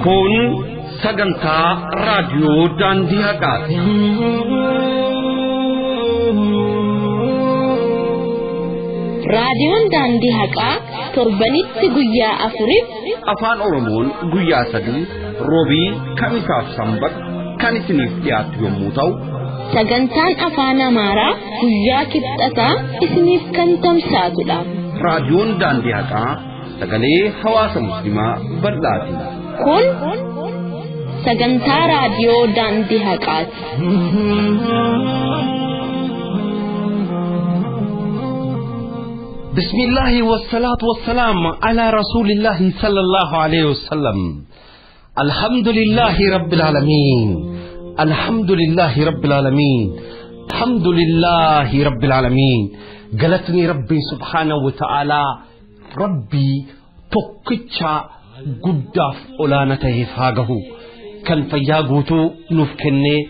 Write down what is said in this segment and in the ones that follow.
Kun sagantaa raadiyoo Daandii Haqaati. Raadiyoon Daandii Haqaa torbanitti guyyaa 4 Afaan Oromoon guyyaa 3 roobii kamisaaf sanbata kan isiniif dhiyaatu yommuu ta'u, sagantaan afaan Amaaraa guyyaa kibxataa isiniif kan tamsaasudha. Raadiyoon Daandii Haqaa sagalee hawaasa musliimaa bal'aati. Kun sagantaa raadiyoo Daandii Haqaati. بسم الله والصلاة والسلام على رسول الله صلى الله عليه وسلم. الحمد لله رب العالمين، الحمد لله رب العالمين، الحمد لله رب العالمين. قالتني ربي سبحانه وتعالى ربي tokkicha guddaaf olaana ta'eef haa gahu kan fayyaa guutuu nuuf kennee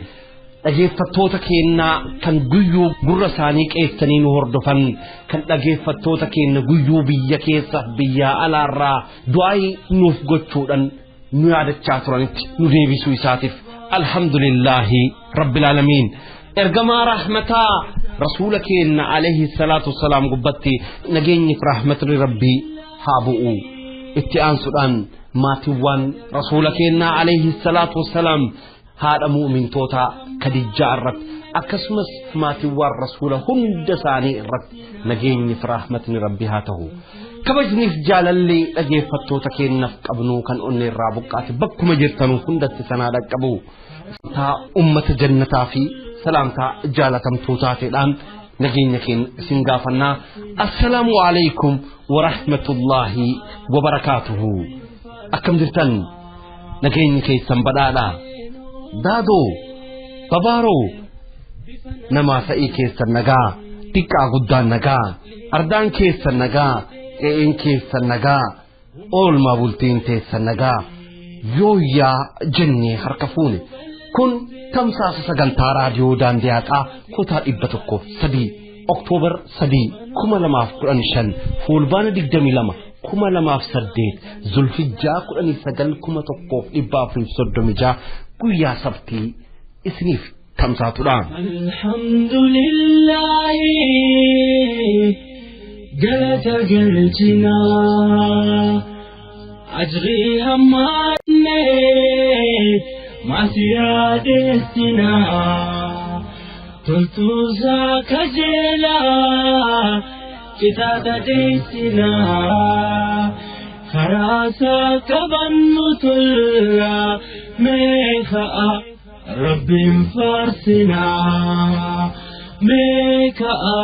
dhageeffattoota keenyaa kan guyyuu gurra isaanii qeessanii nu hordofan kan dhageeffattoota keenya guyyuu biyya keessaaf biyyaa alaarraa du'aa nuuf gochuudhaan nu yaadachaa turanitti nu deebisuu isaatiif alhamdulillahi rabbil aalamiin. Ergamaa rahmataa rasuula keenya alayhi salaatu wassalaam gubbatti nageenyi fi rahmatni rabbii haa bu'u. Itti aansuudhaan maatiiwwan rasuula keenyaa alayhi salaatu wassalaam haadha mu'mintoota Khadijaa irratti akkasumas maatiiwwan rasuula hunda isaanii irratti nageenyi fi rahmatni rabbii haa ta'u. Kabajniif jaalalli dhageeffattoota keenyaaf qabnu kan onnee irraa buqqaate bakkuma jirtanuu hundatti sanaa dhaqqabu. Taa ummata jannataa fi salaamtaa jaalatamtootaa ta'edhaan nageenya keenya isin gaafannaa. Assalaamu alaykum wa rahmatullahi wa barakaatuhu. Akkam jirtan? Nageenyi keessan badhaadha. Daadoo, babaaroo, namaa sa'ii keessan nagaa, xiqqaa guddaan nagaa, ardaan keessan nagaa, qe'een keessan nagaa, oolmaa bultiin teessan nagaa, yooyyaa jennee harka fuune. Kun tamsaasa sagantaa raadiyoo Daandii Haqaa kutaa 103 Oktoobar 3 2015 Fulbaana 22 2008 Zulhijjaa 19 1436 guyyaa sabtii isiniif tamsaatudha. Alhamdulillahi galata galchinaa ajrii hammaannee maasiyaa dheessinaa toltuusaa kajeelaa citaata dheessinaa karaasaa qabannu tollaa meeqa'a rabbiin faarsinaa meeqa'a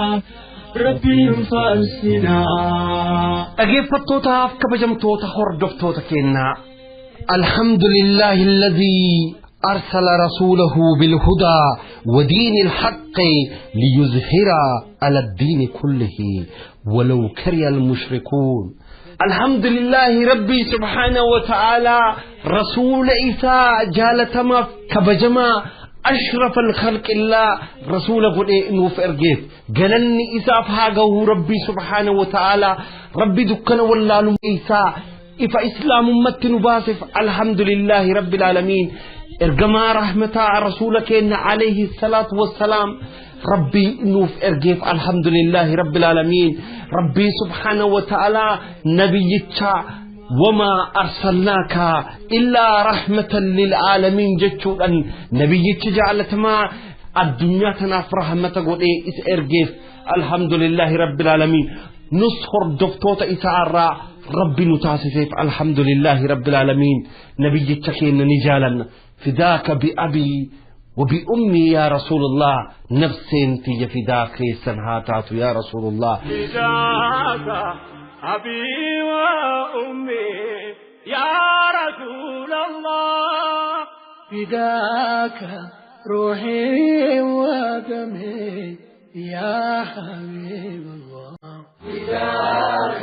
rabbiin faarsinaa. Dhaggeeffattootaaf kabajamtoota hordoftoota keenyaa. الحمد لله الذي أرسل رسوله بالهدى ودين الحق ليظهر على الدين كله ولو كره المشركون. الحمد لله ربي سبحانه وتعالى رسول إساء جالتما كبجما أشرف الخلق الله رسول قل نوف إرجيف جلني إساء فهاجه ربي سبحانه وتعالى ربي دكنا ولا إساء إفا إسلام متن باسف. الحمد لله رب العالمين. إرجما رحمة رسولك إن عليه الصلاة والسلام ربي نوف إرجيف. الحمد لله رب العالمين. ربي سبحانه وتعالى نبيك وما أرسلناك إلا رحمة للعالمين جتشو أن نبيك جعلت ما الدنيا تناف رحمة قول إيه إس إرجيف. الحمد لله رب العالمين. نصر دفتوت إسعارا ربي نتاسف. الحمد لله رب العالمين. نبي التكين نجالا فداك بأبي وبأمي يا رسول الله نفسين في فداك سنهاتات يا رسول الله. فداك أبي وأمي يا رسول الله فداك روحي ودمي يا حبيب الله فداك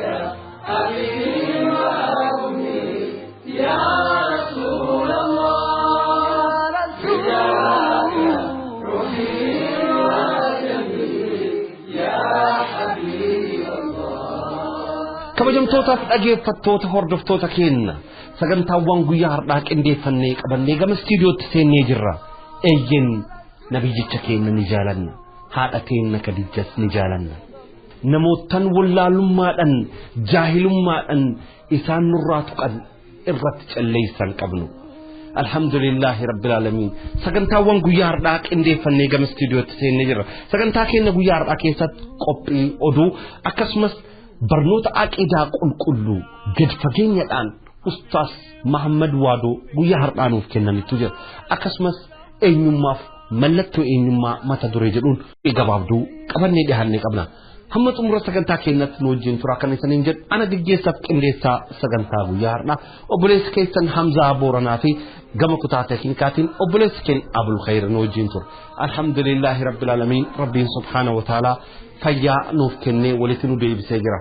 أبي وأمي يا رسول الله فداك روحي ودمي يا حبيب الله. Kabajamtootaaf dhageeffattoota hordoftoota keenya sagantaawwan guyyaa har'aa qindeeffannee qabannee gama istiidiyootti seennee jirra. Eeyyen nabiyyicha keenya ni jaalanna. Haadha keenya Khadijas ni jaalanna. Namootan wallaalummaadhaan jaahilummaadhaan isaan nurraa tuqan irratti calleessan qabnu. Alhamdulillahi rabbil alamin. Sagantaawwan guyyaa har'aa qindeeffannee gama istiidiyootti seennee jirra. Sagantaa keenya guyyaa har'aa keessatti qophii oduu akkasumas barnoota aqiidaa qulqulluu gad fageenyadhaan Ustaas Mahammad Waadoo guyyaa har'aa nuuf kennanitu jira. Akkasumas eenyummaaf mallattoo eenyummaa mata duree jedhuun gabaabduu qabannee dhiyaannee qabna. Hamma xumura sagantaa keenyatti nu wajjin turaa kan isaniin jedhu ana gaggeessaaf qindeessaa sagantaa guyyaa har'aa obboleessi keessan Hamzaa Booranaa fi gama kutaa teeknikaatiin obboleessi keenya Abul Khayr nu wajjin tura. Alhamdulillaahi rabbil aalamiin rabbiin subhaana wa ta'aalaa fayyaa nuuf kennee walitti nu deebisee jira.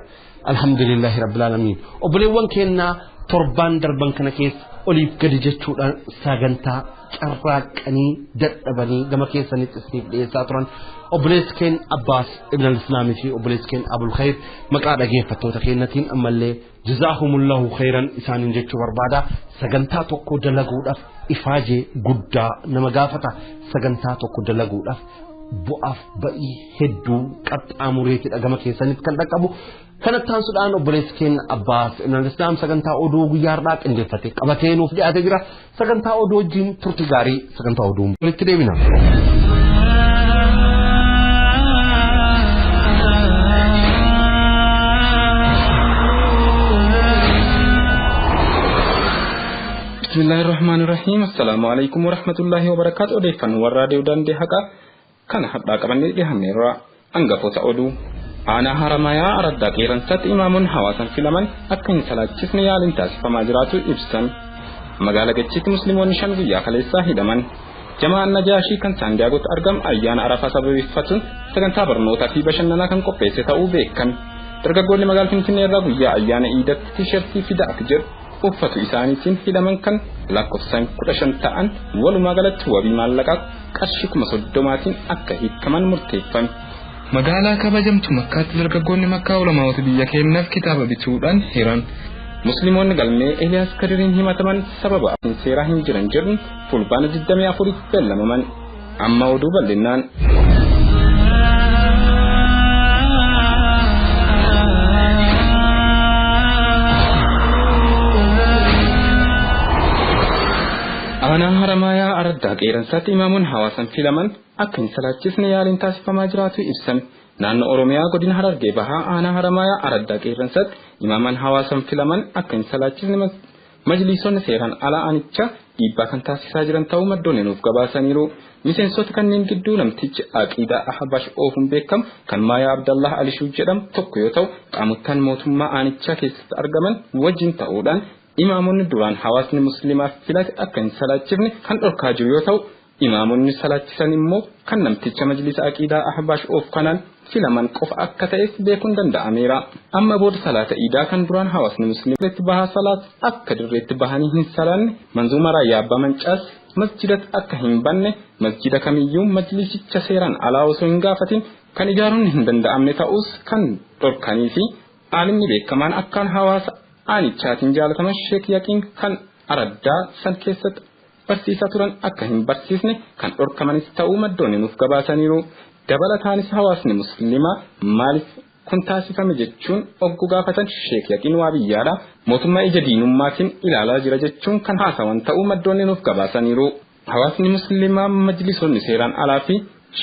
Alhamdulillaahi rabbil aalamiin obboleewwan keenyaa torbaan darban kana keessa oliif gadi jechuudhaan sagantaa carraaqqanii dadhabanii gama keessanitti isiniif dhiyeessaa turan obboleessi keenya Abbaas Ibn al-Islaamii fi obboleessi keenya Abul Khayr maqaa dhageeffattoota keenyatiin ammallee jazaahumullahu khayran isaaniin jechuu barbaada. Sagantaa tokko dalaguudhaaf ifaajee guddaa nama gaafata. Sagantaa tokko dalaguudhaaf bu'aaf ba'ii hedduu qaxxaamureetidha gama keessanitti kan dhaqqabu. Kanatti aansuudhaan obboleessi keenya Abbaas Ibn al-Islaam sagantaa oduu guyyaa har'aa qindeeffate qabatee nuuf dhiyaatee jira. Sagantaa oduu wajjin turtii gaarii sagantaa oduu walitti deebina. Bismillahirrahmanirrahiim. Assalaamu alaikum warahmatullahi wabarakaatu. Odeeffannoo warra raadiyoo dandee haqaa kana har'aa qabannee dhiyaanneerra. Hangafoota oduu. Aanaa Haramayaa Araddaa Qeeransaatti imaamoonni hawaasan filaman akka hin salaachisne yaaliin taasifamaa jiraatu ibsan. Magaalaa Gachiitti musliimoonni 5 guyyaa kaleessaa hidhaman. Jamaan Najaashii kan Saandiyaagotti argamu ayyaana Arafaa sababeeffachuun sagantaa barnootaa fi bashannanaa kan qopheesse ta'uu beekame. Dargaggoonni magaalaa Finfinnee irraa guyyaa ayyaana Iidatti tiishartii fidaa akka jedhu uffatu isaaniitiin hidhaman kan lakkoofsaan 15 ta'an walumaa galatti wabii maallaqaa qarshii 30,000 akka hiikaman murteeffame. Magaalaa kabajamtu Makkaatti dargaggoonni Makkaa ulamaa'ota biyya keenyaaf kitaaba bituudhaan hiran. Musliimoonni galmee Eeliyaas Kadiriin himataman sababa seeraa hin jiran jedhuun fulbaana 24 beellamaman. Amma oduu bal'innaan. Aanaa Haramayaa Araddaa Qeeransaatti imaamoonni hawaasan filaman akka hin salaachisne yaaliin taasifamaa jiraatu ibsame. Naannoo Oromiyaa godina Harargee Bahaa aanaa Haramayaa Araddaa Qeerransaatti imaaman hawaasan filaman akka hin salaachisne majliisonni seeraan alaa aanichaa dhiibbaa kan taasisaa jiran ta'uu maddoonni nuuf gabaasaniiru. Miseensota kanneen gidduu namtichi Aqiidaa Ahbash oofuun beekamu kan Maayaa Abdallah Alishuu jedhamu tokko yoo ta'u qaamottan mootummaa aanichaa keessatti argaman wajjin ta'uudhaan imaamonni duraan hawaasni musliimaa filate akka hin salaachifne kan dhorkaa jiru yoo ta'u imaamonni salaachisan immoo kan namticha majlisa aqiidaa Ahbash oof kanaan filaman qofa akka ta'es beekuun danda'ameera. Amma booda salaata iidaa kan duraan hawaasni musliimaa bahaa salaat akka dirreetti bahanii hin salaanne manzuuma raayyaa abbaa mancaas masjidatti akka hin banne masjida kamiyyuu majlisicha seeraan alaa osoo hin gaafatin kan ijaaruun hin danda'amne ta'us kan dhorkanii fi aalimni beekamaan akkaan hawaasa aanichaatiin jaalataman Sheek Yaqiin kan araddaa san keessatti barsiisaa turan akka hin barsiisne kan dhorkamanis ta'uu maddoonni nuuf gabaasaniiru. Dabalataanis hawaasni musliimaa maaliif kun taasifame jechuun oggu gaafatan Sheek Yaqiin waa biyyaadha. Mootummaa ija diinummaatiin ilaalaa jira jechuun kan haasawan ta'uu maddoonni nuuf gabaasaniiru. Hawaasni musliimaa majlisoonni seeraan alaa fi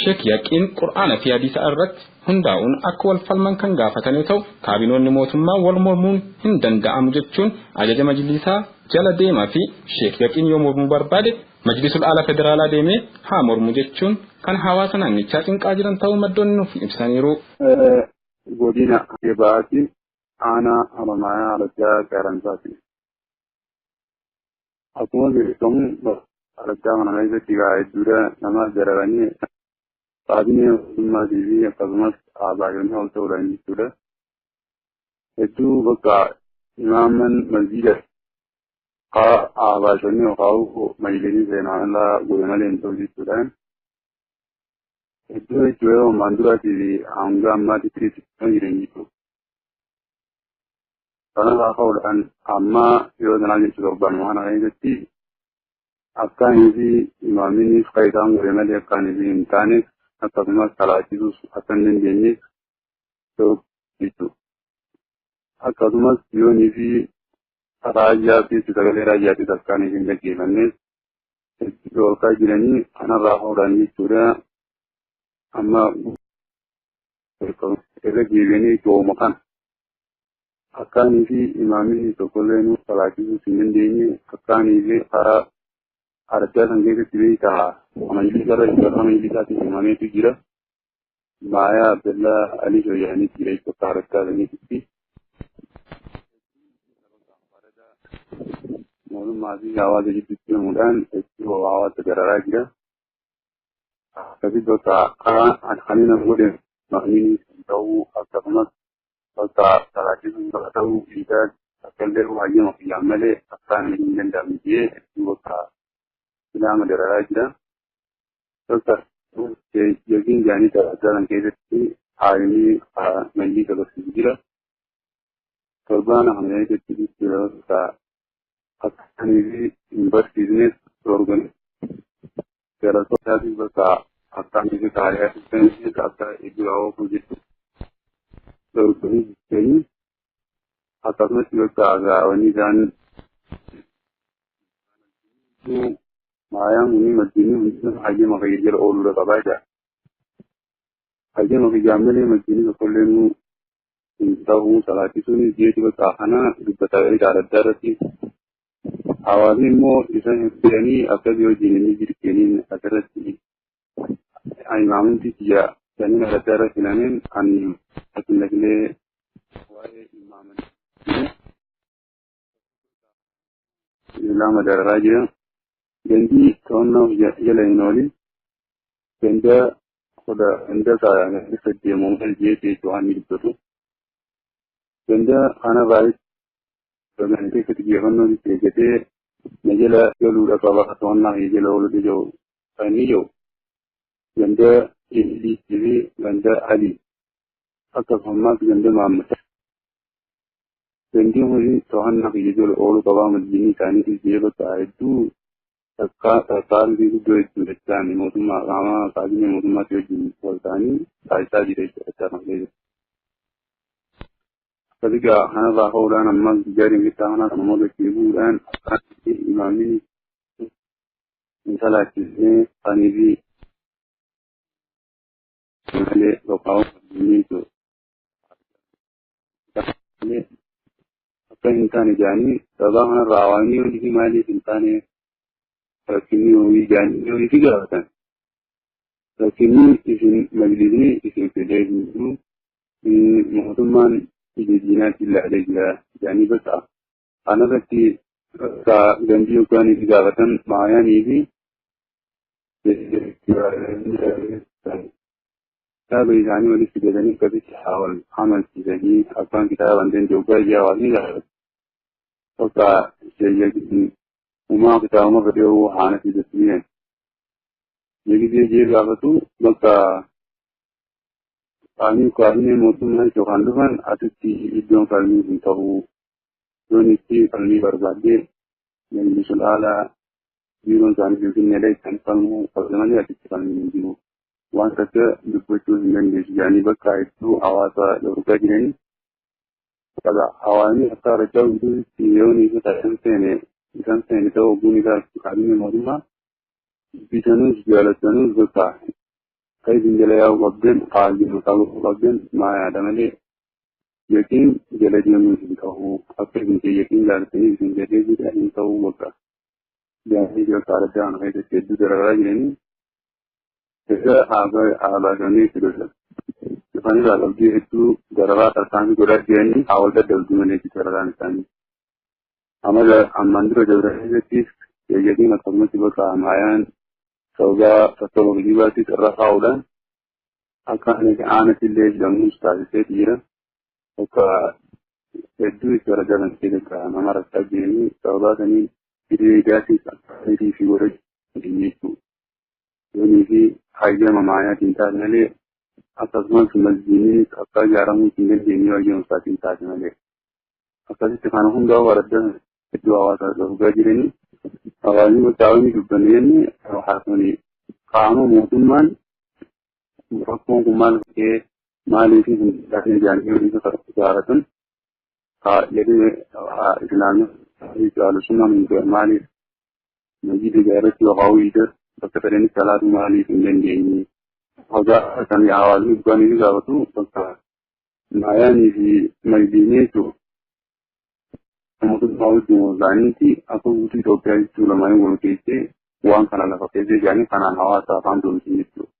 Sheek Yaqiin Qur'aana fi hadiisa irratti hundaa'uun akka wal falman kan gaafatan yoo ta'u kaabinoonni mootummaa wal mormuun hin danda'amu jechuun ajaja majlisaa jala deemaa fi Sheek Yaqiin yoo mormuu barbaade majlisul ala federaalaa deemee haa mormu jechuun kan hawaasa naannichaa cinqaa jiran ta'uu maddoonni nuuf ibsaniiru. Godina Bahaatti aanaa Haramayaa Araddaa Qeerransaati. Akkuma beekamu araddaa kana keessatti hedduudha nama dararanii qaabinee mootummaatii fi akkasumas abaayonni ol ta'uudhaan jechuudha. Hedduu bakka imaaman masjiida kaa abaayonni yookaan majlisni seenaan alaa godhe malee hin ta'u jechuudha. Hedduu jechuudha yeroo ammaan duraatii fi hanga ammaatitti itti jiran jechuudha. Kanarraa ka'uudhaan amma yoo sanaa jechuun torbaan waan keessatti akkaanii fi imaaminiif kan isaan godhe malee akkaanii fi hin taane akkasumas salaachisuus akka hin dandeenyeef jechuudha. Akkasumas yoonii fi raayyaa fi sagalee raayyaatiis akkaanii fi hin dhaggeeffanneef dhorkaa jiranii kanarraa ka'uudhaan jechuudha. Amma irra deebi'anii jooma kana akkaanii fi imaamini tokkollee nu salaachisuus hin dandeenye akkaanii fi karaa ardaa san keessatti beekaa amantii gara amantii imameetu jira. Maayaa Abdallaa Alii Soyaanii jira jechuudha ardaa saniitti. Mootummaa fi hawaasa gidduutti himuudhaan hedduu hawaasa dararaa jira. Akkasii bakka kan nama godhe maqniin ta'uu akkasumas bakka salaachisuun bakka ta'uu dhiigaa akka illee hayyama kiyyaan malee akkaan hin danda'amne jee hedduu bakka ilaama dararaa jira. Bakka yookiin jaanii dararaa keessatti haayimii mallii dabarsiisu jira. Torbaan kana keessatti bakka akkaanii fi hin barsiisnes dorgani. Galatootaatiif bakka akkaanii fi kaariyaa akka iddoo hawaasu jettu dorganii jiranii akkasumas bakka gaawanii isaan maayaan kunii masjiidni hundi hayyama kiyya jala ooluudha qabaa jira. Hayyama kiyyaan malee masjiidni tokkollee nu hin ta'uu salaachisuun jeeti bakka kana dubbataa adda irratti hawaasni immoo isa fidanii akkasii wajjin inni jirkeniin asirratti imaamumti kiyya saniin adda irra filameen ani asinnaqilee waa'ee imaamanii lama dararaa jira. Gandii to'annoo jala hin oolin ganda kudha ganda saddeemuun jeetee waan dubbatu. Ganda kana baay'ee keessatti xiyyeeffannoo eeggatee na jala galuudha qaba to'annaa fi jala oolu jiru kan inni jiru. Ganda Idiliitii fi ganda Alii akkasumas ganda Maammata. Gandii kun to'annaa fi jala oolu qabaa masjiidni isaanii bakka hedduu tarkaanfii guddoo jechuudha isaanii mootummaa qaama kaabinee mootummaatti wajjin wal ta'anii taasisaa jira jechuudha kan keessatti. Akkasii kanarraa ka'uudhaan ammas gariin bittaa kanaa kan namoota bu'uudhaan akkaan imaamni hin salaachisnee kanii fi malee qophaa'uu akka hin taane jedhanii sababa kanarraa hawaasni hojii maaliif hin taane rakkinni hojii jedhanii hojii fi gaafatan. Rakkinni isin majlisni isin fidee jiru mootummaan ija diinaatti ilaalee jira jedhanii bakka kanarratti bakka gandii yookaan itti gaafatan maayaanii fi kitaaba isaanii walitti fidatanii akkasitti wal amansiisanii abbaan kitaaba hin danda'u baay'ee hawaasni gaafata. Bakka uumaa kitaabuma fedhee haana fidatanii yegisee jee gaafatu bakka qaamni kaabinee mootummaa yookaan dhufan asitti iddoon falmii hin ta'u yoon itti falmii barbaaddee majlisul aalaa biiroon isaanii finfinneedha isaan falmuu qabda malee asitti falmii hin jiru. Waan takka dubbachuu hin dandeessu jedhanii bakka hedduu hawaasa dhorkaa jiranii. Hawaasni akka argachaa hunduu yoon isa seene isaan seene ta'uu ogguun isaa kaabinee mootummaa bitanuus jaalattanuus bakka kan isin jala yaa'u qabdan qaajinu qabu qabdan maa yaada malee yookiin jala deemuun hin ta'u akka isin yookiin jaalatanii isin jedhee jira hin ta'u bakka jaanii bakka adda addaa keessatti hedduu dararaa jiranii isa aabaasanii fidudha. Dhufanii qabdii hedduu dararaa tarkaanfii godhaa jiranii haa wal daddabduu malee dararaan isaanii. Amala ammaan dura dabra keessattis eeggatiin akkasumas bakka maayaan sababa sassaaba geejjibaatti irra kaa'uudhaan akka aanatti illee jedhamus taasisee jira. Bakka hedduu itti garagalan keessatti nama rakkaa jiranii sababa sanii hiriiraatis akkaataa fi godha jechuudha. Yoonii fi hayyama maayaatiin taate malee akkasumas masjiidni akka ijaaramuu hin dandeenye hayyama isaatiin taate malee. Akkasitti kana hundaa araddaa hedduu hawaasa dhugaa jiranii hawaasni bakka dubbanne jenne hawaasni qaama mootummaan rakkoon kun maal ta'ee maaliif hin taasifne jedhanii hojii gaafatan jedhee islaamii jaalusummaan maaliif masjida ijaarrachuu yookaan iida bakka fedhanitti salaatu maaliif hin dandeenye hogaa kan hawaasni dhugaanii gaafatu bakka maayaanii fi maydiinii jechuudha. Mootummaa wajjin wal'aaniiti akka guutuu Itoophiyaa jechuun lamaanii wal keessee waan kana lafa keessee jedhanii kanaan hawaasa afaan doomsan jechuudha.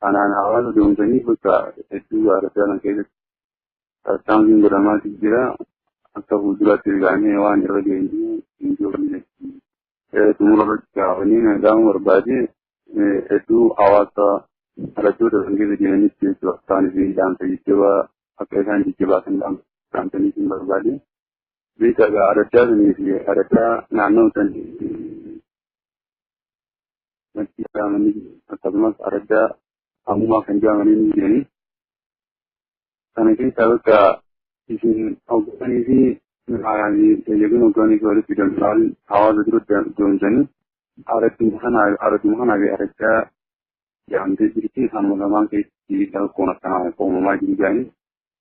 Kanaan hawaasa doomsanii bakka hedduu gaarrata kana keessatti tarkaanfiin godhamaatu jira. Akka fuulduraatti ilaalee waan irra geenye hin jiru. Xumura irratti gaafanii nagaan barbaade hedduu hawaasa dhalattoota kan keessa jiranitti jechuudha. Isaanis dhaamsa jajjabaa akka isaan jajjabaatan dhaamsanii hin barbaade. Beekaa araddaa sanii fi araddaa naannoo sanii matti jedhamanii akkasumas araddaa ammumaa kan jedhamanii ni jiranii. Kana keessaa bakka isin hoggananii fi tajaajila hoggananii fi walitti fidan hawaasa dura doomsanii aradduma kanaa fi araddaa jedhamtee jirti kanuma lamaan keessatti rakkoon akkanaa uumamaa jiru jedhanii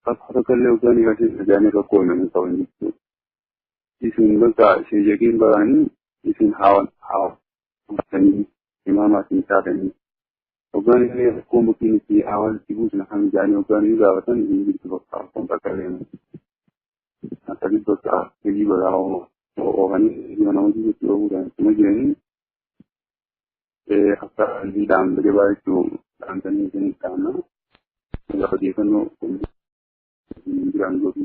bakka tokkollee hoggananii fi asii jedhanii rakkoo uumamuu qaban jechuudha. Isin bakka sheeyyageen baranii isin hawaasanii imaamaatiin taatanii hoggananii rakkoon bakkiin itti hawaasatti buusna kan jedhanii hoggananii gaafatan isin jirtu bakka rakkoon bakka deemu. Akkasii bakka hojii balaa oofanii mana hojii itti oofuudhaan ittuma jiranii akka dhaamsa jabaa jechuun dhaamsanii isin dhaamna. Odeeffannoo biraan gootu.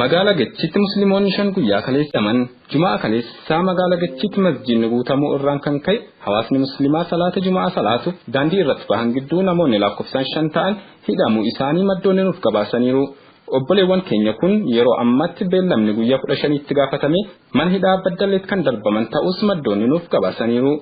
Magaalaa Gachitti Musliimoonni 5 guyyaa kaleessaman Jumaa kaleessaa magaalaa Gachitti masjiidni guutamuu irraan kan ka'e hawaasni Musliimaa salaata Jumaa salaatuuf daandii irratti bahan gidduu namoonni lakkoofsaan 5 ta'an hidhamuu isaanii maddoonni nuuf gabaasaniiru. Obboleewwan keenya kun yeroo ammaatti beellamni guyyaa 15tti gaafatame mana hidhaa Baddalleetti kan darbaman ta'us maddoonni nuuf gabaasaniiru.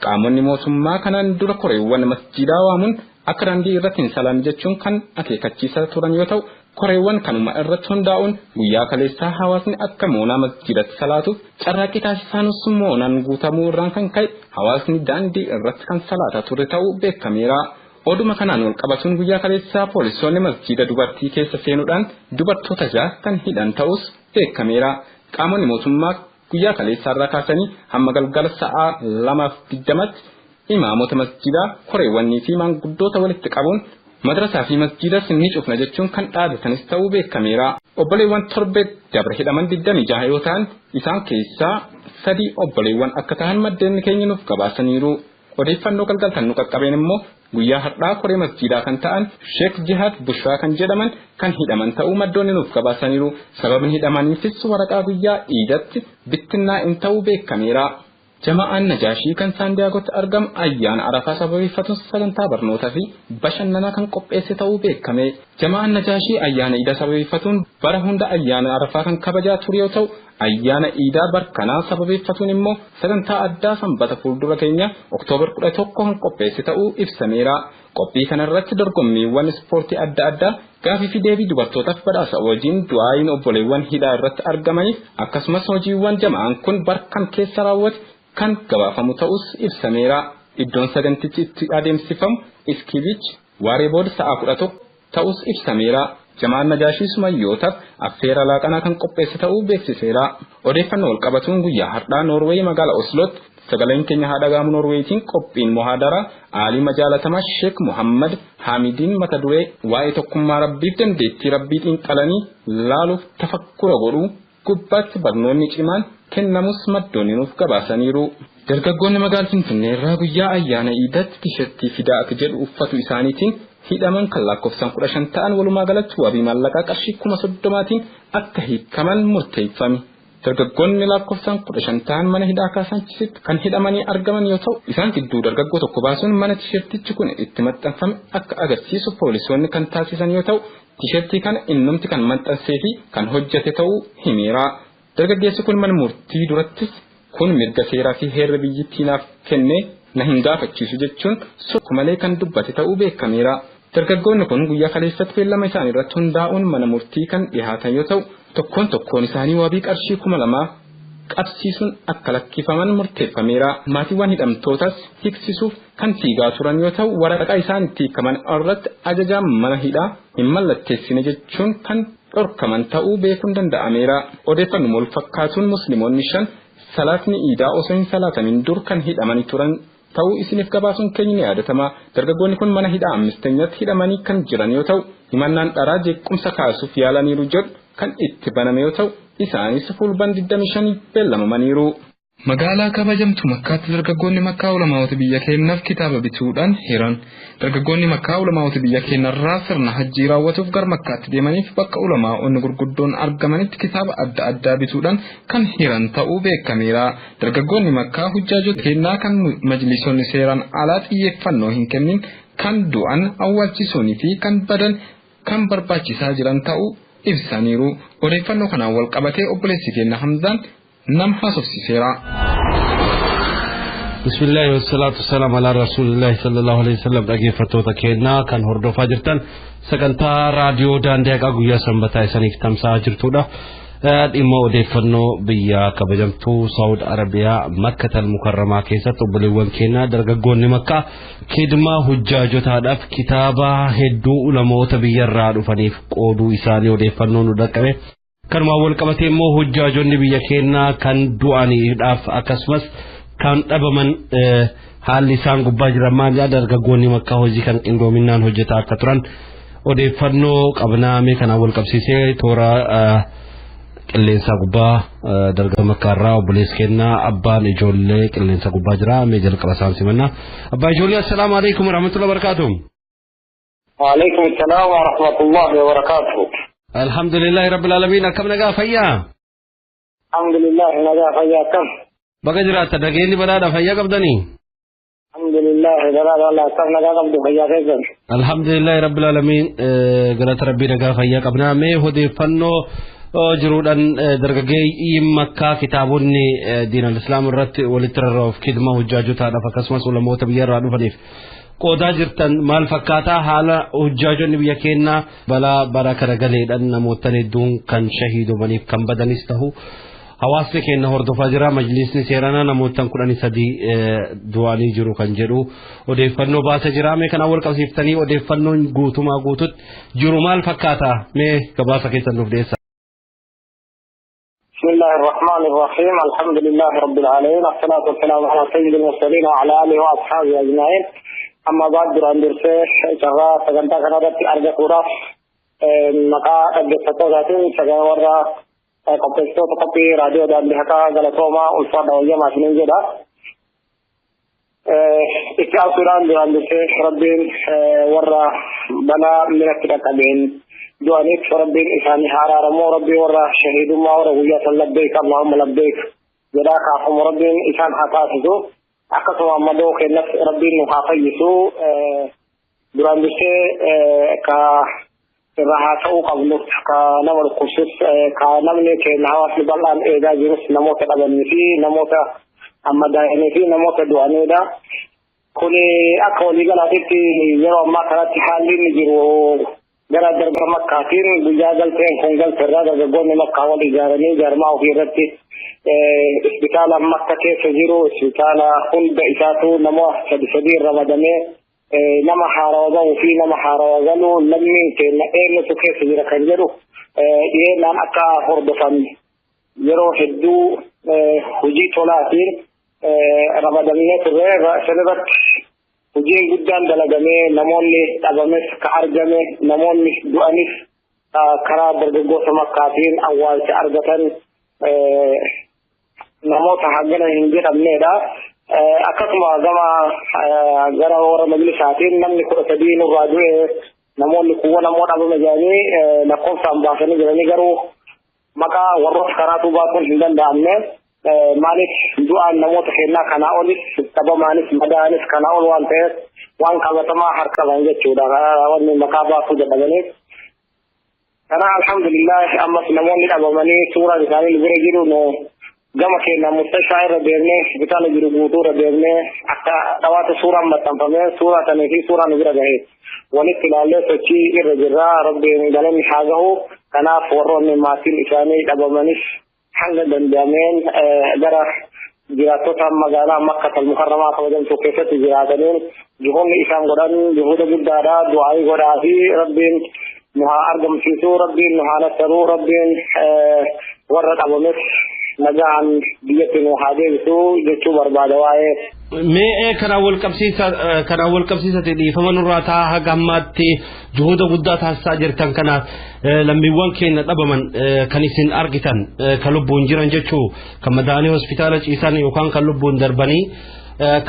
Qaamonni mootummaa kanaan dura koreewwan masjiidaa waamuun akka daandii irratti hin salaanne jechuun kan akeekkachiisaa turan yoo ta'u koreewwan kanuma irratti hundaa'uun guyyaa kaleessaa hawaasni akka moonaa masjiidatti salaatuuf carraaqqii taasisaanus moonaan guutamuu irraan kan ka'e hawaasni daandii irratti kan salaataa ture ta'uu beekameera. Oduma kanaan wal qabatuun guyyaa kaleessaa poolisoonni masjiida dubartii keessa seenuudhaan dubartoota 6 kan hidhan ta'us beekameera. Qaamonni mootummaa guyyaa kaleessaa irraa kaasanii hamma galgala sa'a 2:20tti imaamota masjiidaa koreewwanii fi maanguddoota walitti qabuun madrasaa fi masjiidas ni cufna jechuun kan dhaabatanis ta'uu beekameera. Obboleewwan torbee dabre hidhaman 26 yoo ta'an isaan keessaa 3 obboleewwan akka ta'an maddeen keenya nuuf gabaasaniiru. Odeeffannoo galgaltan nu qaqqabeen immoo guyyaa har'aa koree masjiidaa kan ta'an Sheek Jihaad Bushaa kan jedhaman kan hidhaman ta'uu maddoonni nuuf gabaasaniiru. Sababni hidhamaniifis waraqaa guyyaa iidatti bittinnaa'in ta'uu beekameera. Jama'aan Najaashii kan Saandiyaagotti argamu ayyaana Arafaa sababeeffatuun sagantaa barnootaa fi bashannanaa kan qopheesse ta'uu beekame. Jama'aan Najaashii ayyaana Iidaa sababeeffatuun bara hunda ayyaana Arafaa kan kabajaa ture yoo ta'u ayyaana Iidaa barkanaa sababeeffatuun immoo sagantaa addaa sanbata fuuldura keenya Oktoobar 11 kan qopheesse ta'uu ibsameera. Qophii kanarratti dorgommiiwwan ispoortii adda addaa gaafii fi deebii dubartootaaf badhaasa wajjin du'aayin obboleewwan hidhaa irratti argamaniif akkasumas hojiiwwan jama'aan kun barkan keessa raawwate kan gabaafamu ta'us ibsameera. Iddoon sagantichi itti adeemsifamu Iskibiich waaree booda sa'a 11 ta'us ibsameera. Jamaan Najaashii Sumayyootaaf affeera laaqanaa kan qopheesse ta'uu beeksiseera. Odeeffannoo wal qabatuun guyyaa har'aa Noorweey magaalaa Oslootti sagaleen keenya haadha gaamu Noorweetiin qophiin muhaadaraa aalima jaalatamaa Sheek Muhammad Haamidiin mata duree waa'ee tokkummaa Rabbiif dandeettii Rabbii xiinxalanii laaluuf tafakkura godhuu gubbaatti barnoonni cimaan kennamus maddoonni nuuf gabaasaniiru. Dargaggoonni magaalaa Finfinnee irraa guyyaa ayyaana Iidaatti tishertii fidaa akka jedhu uffatu isaaniitiin hidhaman kan lakkoofsaan 15 ta'an walumaa galatti wabii maallaqaa qarshii 30,000 akka hiikaman murteeffame. Dargaggoonni lakkoofsaan 15 ta'an mana hidhaa Kaasaanchisitti kan hidhamanii argaman yoo ta'u isaan gidduu dargaggoo tokko baasuun mana tishertichi kun itti maxxanfame akka agarsiisu poolisoonni kan taasisan yoo ta'u tishertii kana innumti kan maxxansee fi kan hojjete ta'uu himeera. Dargaggeessi kun mana murtii durattis kun mirga seeraa fi heerra biyyittii naaf kenne na hin gaafachiisu jechuun sokku malee kan dubbate ta'uu beekameera. Dargaggoonni kun guyyaa kaleessatti beellama isaanii irratti hundaa'uun mana murtii kan dhihaatan yoo ta'u, tokkoon tokkoon isaanii wabii qarshii 2000 qabsiisuun akka lakkifaman murteeffameera. Maatiiwwan hidhamtootas hiiksisuuf kan fiigaa turan yoo ta'u, waraqaa isaan itti hiikaman irratti ajajaan mana hidhaa hin mallatteessine jechuun kan dhorkaman ta'uu beekuun danda'ameera. Odeeffannoo wal fakkaatuun musliimoonni 5 salaatni iidaa osoo hin salaatamin dur kan hidhamanii turan ta'uu isiniif gabaasuun keenya ni yaadatama. Dargaggoonni kun mana hidhaa ammisteenyatti hidhamanii kan jiran yoo ta'u, himannaan dharaa jeequmsa kaasuuf yaalaniiru jedhu kan itti baname yoo ta'u, isaanis fulban 25 beellamamaniiru. Magaalaa kabajamtu Makkaatti dargaggoonni Makkaa ulamaa'ota biyya keenyaaf kitaaba bituudhaan hiran. Dargaggoonni Makkaa ulamaa'ota biyya keenyarraa sirna hajjii raawwatuuf gara Makkaatti deemaniif bakka ulamaa'onni gurguddoon argamanitti kitaaba adda addaa bituudhaan kan hiran ta'uu beekameera. Dargaggoonni Makkaa hujjaajota keenyaa kan majlisonni seeraan alaa xiyyeeffannoo hin kennin kan du'an awwaalchisuunii fi kan badan kan barbaachisaa jiran ta'uu ibsaniiru. Odeeffannoo kanaan wal qabatee obboleessi keenya Hamzaan nama haasofsiiseera. Bismillaahi wassalaatu wassalaam alaa rasuulillaahi sallallahu alaihi wasallam. Dhaggeeffattoota keenyaa kan hordofaa jirtan sagantaa raadiyoo daandii haqaa guyyaa sanbataa isaniif tamsa'aa jirtudha. Dhimma odeeffannoo biyya kabajamtuu Saawud Arabiyaa Makkatal Mukarramaa keessatti obboleewwan keenyaa dargaggoonni Makkaa kidmaa hujjaajotaadhaaf kitaaba hedduu ulamoota biyyarraa dhufaniif qooduu isaanii odeeffannoo nu dhaqqabe. Kanumaan wal qabatee immoo hujjaajonni biyya keenyaa kan du'aniidhaaf akkasumas kan dhabaman haalli isaan gubbaa jiran maal dargaggoonni Makkaa hojii kan qindoominaan hojjetaa akka turan odeeffannoo qabnaa mee kanaan wal qabsiisee toora qilleensa gubbaa dargaggoota Makkaarraa obboleessi keenyaa abbaan ijoollee qilleensa gubbaa jira mee jalqaba isaan simannaa. Abbaa ijoollee assalaamu alaikum warahmatullahi wabarakaatuh. Waalaikum salaam wa rahmatullahi wa barakaatuh. Alhamdulillahi rabbil alamin akkam nagaa fayyaa? Alhamdulillah nagaa fayyaa akkam? Baga jiraatta dhageenyi badhaadha fayyaa qabdanii? Alhamdulillah badhaadha Allah akkam nagaa qabdu fayyaa keessan? Alhamdulillahi rabbil alamin galata rabbii nagaa fayyaa qabnaa mee odeeffannoo jiruudhaan dargaggeeyyiin Makkaa kitaabonni diinal islaam irratti walitti rarra'uuf kidma hujjaajotaadhaaf akkasumas ulamoota biyyarraa dhufaniif qoodaa jirtan maal fakkaataa haala hujjaajonni biyya keenyaa balaa bara kana galeedhaan namootan hedduun kan shahiidomaniif kan badanis ta'u hawaasni keenya hordofaa jira majlisni seeranaa namootan 13 du'anii jiru kan jedhu odeeffannoo baasa jira mee kanaan wal qabsiiftanii odeeffannoon guutumaa guututti jiru maal fakkaata mee gabaasa keessan nuuf dhiyeessa. بسم الله الرحمن الرحيم الحمد لله رب العالمين الصلاة والسلام على سيد المرسلين وعلى آله وأصحابه أجمعين أما بعد دران درسه شغا سجنتا كنادت أرجع كورا مكا أجسطو ذاتين شغا ورا قبستو تقبي راديو دان بحكا غلطوما ألفا دوية ما سنين جدا إتعال سوران دران درسه ربين ورا بلا من التقبين du'aniif rabbiin isaanii haraaramoo rabbii warra shahiidummaa warra guyyaa san labbeek allahumma labbeek jedhaa kaafamu rabbiin isaan haa taasisu akkasuma ammaloo kennas rabbiin nu haa fayyisu duraan dursee ka irraa haa ta'uu qabnu ka nama dhukkubsus ka namni keenya hawaasni bal'aan eegaa jirus namoota dhabanii fi namoota amma daa'imanii fi namoota du'aniidha. Kuni akka waliigalaatitti yeroo ammaa kanatti haalli inni jiru gara darba Makkaatiin guyyaa galteen kun galteerraa dargaggoonni Makkaa wal ijaaranii jaarmaa ofii irratti isbitaala Makka keessa jiru isbitaala hunda isaatu nama sadi sadi ramadamee nama haarawa bahuu fi nama haarawa galu lammiin keenya eenyutu keessa jira kan jedhu dhiyeennaan akka hordofan yeroo hedduu hojii tolaatiin ramadamnee turre sanirratti hojiin guddaan dalagamee namoonni dhabames ka argame namoonni du'anis karaa dargaggoota Makkaatiin awwaalcha argatan namoota hangana hin jedhamnedha. Akkasuma gama gara warra majlisaatiin namni 13 nurraa du'e namoonni kuwwan ammoo dhabame jedhanii lakkoofsaan baasanii jiranii garuu maqaa warroota karaatu baasuun hin danda'amne. Maaliif du'aan namoota kennaa kanaa olis dhabamaanis madaa'anis kanaa ol waan ta'eef waan qabatamaa harka qaban jechuudha wanni maqaa baasuu dadhabaniif. Kana alhamdulillah ammas namoonni dhabamanii suuraan isaanii nu bira jiru nu Gama keenya mustashfaa irra deemnee hospitaala jiru guutuu irra deemnee akka dhawaata suuraan maxxanfamee suuraa sanii fi suuraa nu bira gahe walitti ilaallee sochii irra jirra. Rabbiin galanni haa gahu. Kanaaf warroonni maatiin isaanii dhabamanis hanga danda'ameen gara jiraattota magaalaa Makka al-Mukarramaa kabajamtu keessatti jiraataniin juhudni isaan godhan juhuda guddaadha. Du'aayii godhaa fi Rabbiin nu haa argamsiisu, Rabbiin nu haa nassaru, Rabbiin warra dhabames nagaan biyyatti nu haa deebisu jechuu barbaada waa'ee. Mee kanaan wal qabsiisa kanaan wal qabsiisate dhiifama nurraa ta'a haga ammaatti juhuda guddaa taasisaa jirtan kanaaf lammiiwwan keenya dhabaman kan isin argitan kan lubbuun jiran jechuu kan madaanii hospitaala ciisan yookaan kan lubbuun darbanii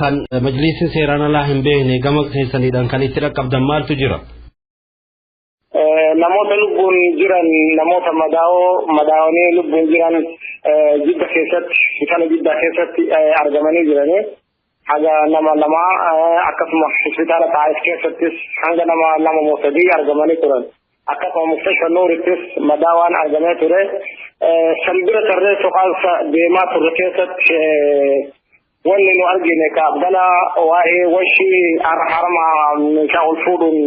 kan majliisiin seeraan alaa hin beekne gama keessaniidhaan kan itti dhaqqabdan maaltu jira? Namoota lubbuun jiran, namoota madaa'oo madaa'anii lubbuun jiran Jidda keessatti, hospitaala Jiddaa keessatti argamanii jiranii haga nama lama, akkasuma hospitaala Taa'if keessattis hanga nama lama moo sadii argamanii turan. Akkasuma mustashfa Nuurittis madaawaan argamee ture. San bira tarree soqaansa deemaa turre keessatti wanni nu argine ka balaa waa'ee washii harama meeshaa ol fuudhuun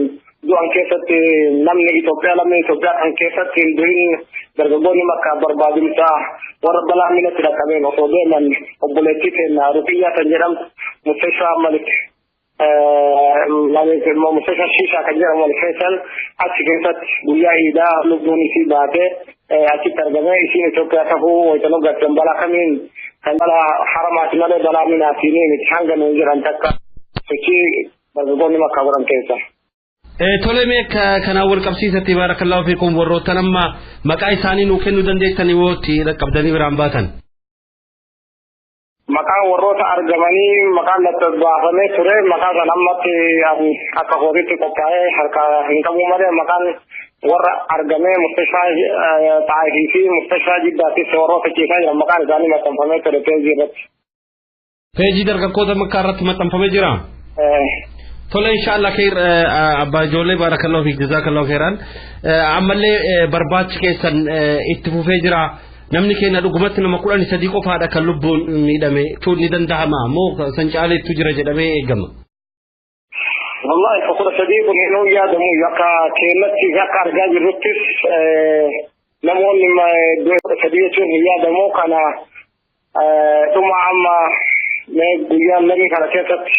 du'an keessatti namni Itoophiyaa, lammii Itoophiyaa kan keessatti hin du'in, dargaggoonni Makkaa barbaadumsa warra balaa minatti dhaqqabeen osoo deeman obboleettii keenya Ruqiyyaa kan jedhamtu mustashfaa Malik mustashfaa Shiishaa kan jedhamu wal keessan achi keessatti guyyaa iidaa lubbuun isii baatee achitti argame. Isiin Itoophiyaa tahuu wayita gartan balaa kamiin kan balaa haramaati malee balaa minaatiin miti hanga nuun jiran takka sochii dargaggoonni Makkaa godhan keessa. Tole, mee kanaan wal qabsiisatti, barakallahu fiikum, warroottan amma maqaa isaanii nuu kennuu dandeettanii wooti dhaqqabdanii biraan baatan. Maqaan warroota argamanii maqaan baafamee ture, maqaa san ammatti akka kootitti qophaa'ee harka hin qabu malee, maqaan warra argamee mustashfaa Xaayifii fi mustashfaa Jiddaattis warroota ciisaa jiran maqaan isaanii maxxanfamee ture peejii irratti. Peejii dargaggoota Makkaa irratti maxxanfamee jira. Tole, inshallah khair. Abbaa ijoollee, barakallahu fiik, jazakallahu khairan. Ammallee barbaachi keessan itti fufee jira. Namni keenya dhugumatti nama 13 qofaadha kan lubbuun miidhame jechuun ni danda'ama moo san caaleettu jira jedhamee eegama? Wallahi 13 kun hin yaadamu. Akka keenyatti, akka argaa jirruttis, namoonni 13 jechuun hin yaadamu. Kana dhuma amma guyyaan lamii kana keessatti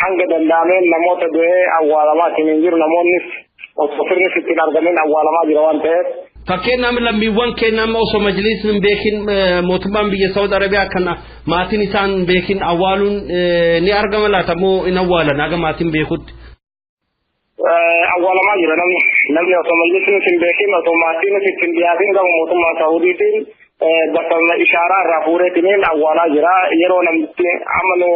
hanga danda'ameen namoota du'ee awwaalamaa hin jiru, namoonnis osoo sirni ittiin argamin awwaalamaa jira waan ta'eef. Fakkeenyaaf lammiiwwan keenya amma osoo majlisni hin beekin, mootummaan biyya Saudi Arabiyaa kana maatiin isaan hin beekin awwaaluun ni argama laata moo hin awwaalan haga maatiin beekutti? Awwaalamaa jira namni. Namni osoo majlisni hin beekin, osoo maatiin ittiin dhiyaatin, gama mootummaa Saudiitiin bakka ishaaraa irraa fuudheetiniin awwaalaa jira. Yeroo namni amma nu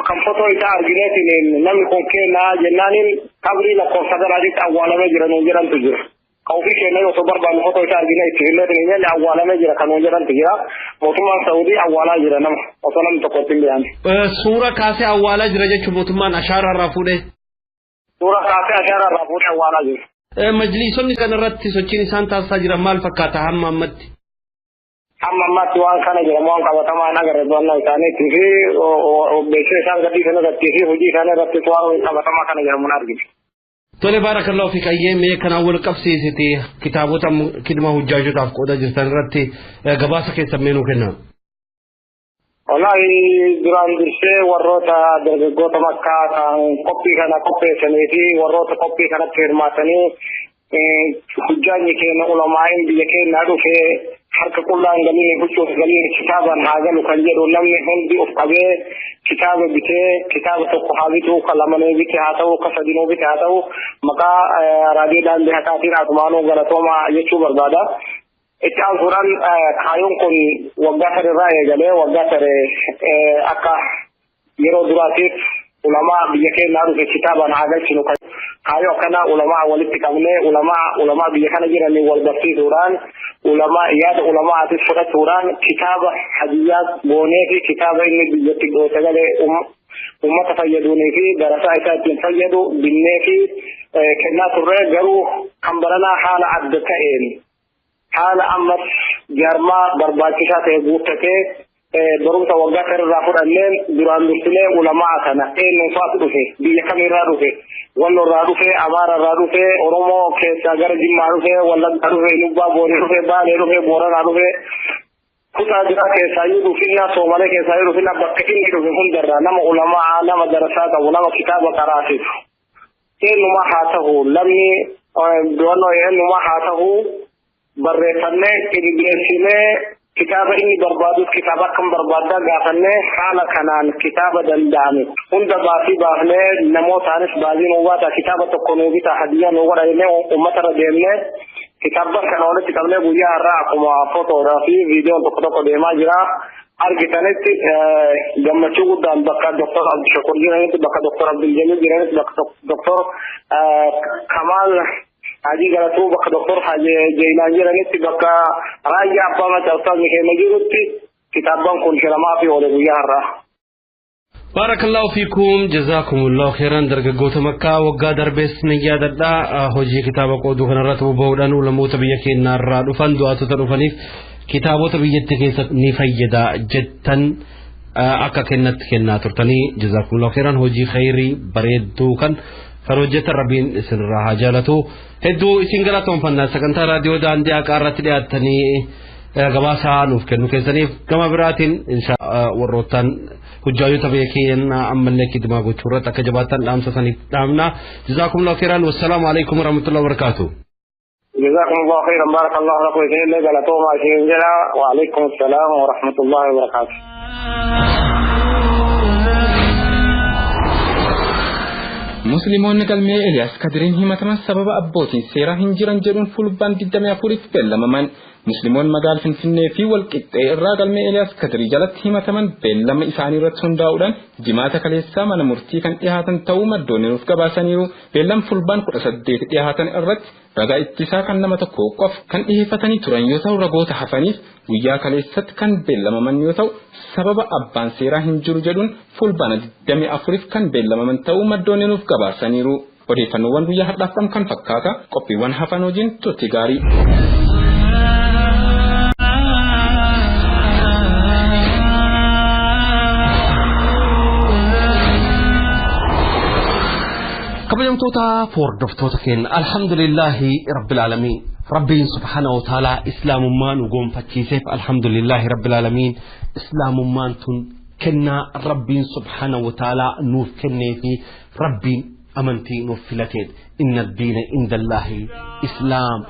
kan fotoo isaa argineetiin namni kun kennaa jennaaniin qabrii lakkoofsa garaatitti awwaalamee jira nuun jedhantu jira. Ka ofii keenya osoo barbaannu fotoo isaa argine itti himneetiin hin jenne awwaalamee jira kan nuun jedhantu jira. Mootummaan Saudii awwaalaa jira nama osoo namni tokko ittiin dhiyaanne. Suura kaasee awwaalaa jira jechuun mootummaan ashaaraa irraa fuudhee. Suura kaasee ashaaraa irraa fuudhee awwaalaa jira. Majliisonni kanarratti sochiin isaan taasisaa jiran maal fakkaata hamma ammatti? Hamma ammaatti waan kana jedhamu waan qabatamaa hin agarre. To'annaa isaaniitii fi beeksisa isaan gadhiisan irrattii fi hojii isaanii irratti waan qabatamaa kana jedhamu hin argine. Tole, barakallahu fi qayyee. Mee kanaan wal qabsiisite kitaabota kidma hujjaajotaaf qooda jirtan irratti gabaasa keessan mee nuu kenna. Wallahi duraan dursee warroota dargaggoota Makkaa kan qophii kana qopheessanii fi warroota qophii kanatti hirmaatanii, hujjaanyi keenya ulamaa'iin biyya keenyaa dhufee harka qullaan galiin huccuuf galiin kitaabaan haa galu kan jedhu, namni hundi of qabee kitaaba bitee, kitaaba tokko haa bituu, ka lamanuu bite haa ta'u, ka sadinuu bite haa ta'u, maqaa raadiyoo daandii haqaatiin asumaanuu galatoomaa jechuu barbaada. Itti aansuudhaan kaayyoon kun waggaa sadirraa eegalee, waggaa sare akka yeroo duraatiif ulamaa biyya keenyaa dhufe kitaabaan haa galchinu, kaayyoo akkanaa ulamaa walitti qabnee, ulamaa biyya kana jiranii wal barsiisuudhaan, ulamaa yaada ulamaatis fudhachuudhaan, kitaaba hadiyyaa goonee fi kitaaba inni biyyatti sagalee ummata fayyaduunii fi darasaa isaa ittiin fayyadu binnee fi kennaa turre. Garuu kan baranaa haala adda ta'een Haala ammas jaarmaa barbaachisaa ta'e guuttatee barumsa waggaa kanarraa fudhanneen duraan dursinee ulamaa kana eenyufaatu dhufe, biyya kamirraa dhufe, Wallorraa dhufe, Amaararraa dhufe, Oromoo keessaa gara Jimmaa dhufe, Wallaggaa dhufe, Ilubbaa Boorii dhufe, Baalee dhufe, Booranaa dhufe, kutaa biraa keessaayyuu dhufinna, Soomalee keessaayyuu dhufinna, bakka inni dhufe hundarraa nama ulamaa, nama darasaa qabu, nama kitaaba qaraasisu eenyumaa haa ta'u, lamni doonoo eenyumaa haa ta'u, barreeffannee qindeessinee kitaaba inni barbaadus kitaaba akkam barbaaddaa gaafannee haala kanaan kitaaba danda'ame hunda baasii baafnee namootaanis baasii nuu baata, kitaaba tokko nuu bitaa, hadiyyaa nuu godha jennee uummatarra deemnee kitaaba kana walitti qabnee guyyaa har'aa akkuma footoodhaa fi viidiyoon tokko tokko deemaa jira. Argitanitti gammachuu guddaan bakka Dr. Abdushakur jiranitti, bakka Dr. Abdul Jamil jiranitti, bakka Dr. Kamal Haji Galatuu, bakka Dr. Haji Jeylaan jiranitti, bakka Raayyaa Abbaa Macaa Ustaazni keenya jirutti kitaabban kun hiramaa fi oole guyyaa har'aa. Barakallahu fiikum, jazakumullahu khairan. Dargaggoota Makkaa waggaa darbees ni yaadadha, hojii kitaaba qooduu kanarratti bobba'uudhaan ulamoota biyya keenyaarraa dhufan, du'aatota dhufaniif kitaabota biyyatti keessa ni fayyada jettan akka kennatti kennaa turtanii, jazakumullahu khairan. Hojii khairii bareedduu kan hojjetan Rabbiin isinirraa haa jaalatu. Hedduu isin galatoonfanna sagantaa raadiyoo daandii haqaa irratti dhiyaattanii gabaasaa nuuf kennu keessaniif. Gama biraatiin warroottan hujjaayota biyya keenya ammallee kidimaa gochuu irratti akka jabaattan dhaamsa saniif dhaamna. Jazakumullahu khairan, wassalaamu alaikum warahmatullahi wabarakatuh. جزاكم الله خيرا، بارك الله لكم في غلطوما شينجلا، وعليكم السلام ورحمة الله وبركاته. Musliimoonni galmee Eliyaas Kadiriin himataman sababa abbootiin seeraa hin jiran jedhuun fulbaan 24tti beellamaman. Musliimoonni magaalaa Finfinnee fi Walqixxee irraa galmee Eliyaas Kadirii jalatti himataman beellama isaanii irratti hundaa'uudhaan jimaata kaleessaa mana murtii kan dhiyaatan ta'uu maddoonni nuuf gabaasaniiru. Beellama fulbaan 18 dhiyaatan irratti ragaa ittisaa kan nama tokko qofa kan dhiyeeffatanii turan yoo ta'u, ragoota hafaniif guyyaa kaleessatti kan beellamaman yoo ta'u, sababa abbaan seeraa hin jiru jedhuun fulbaana 24 kan beellamaman ta'uu maddoonni nuuf gabaasaniiru. Odeeffannoowwan guyyaa har'aaf qabnu kan fakkaata, qophiiwwan hafan wajjin turtii gaarii. Kabajamtoota hordoftoota keenya, alhamdulillahi rabbil aalamiin, Rabbiin subhaanahu wa ta'aalaa islaamummaa nu gonfachiiseef alhamdulillahi rabbil aalamiin. Islaamummaan tun kennaa Rabbiin subhaanahu wa ta'aalaa nuuf kennee fi Rabbiin amantii nuuf filateedha. Inna diina indallaahi islaam,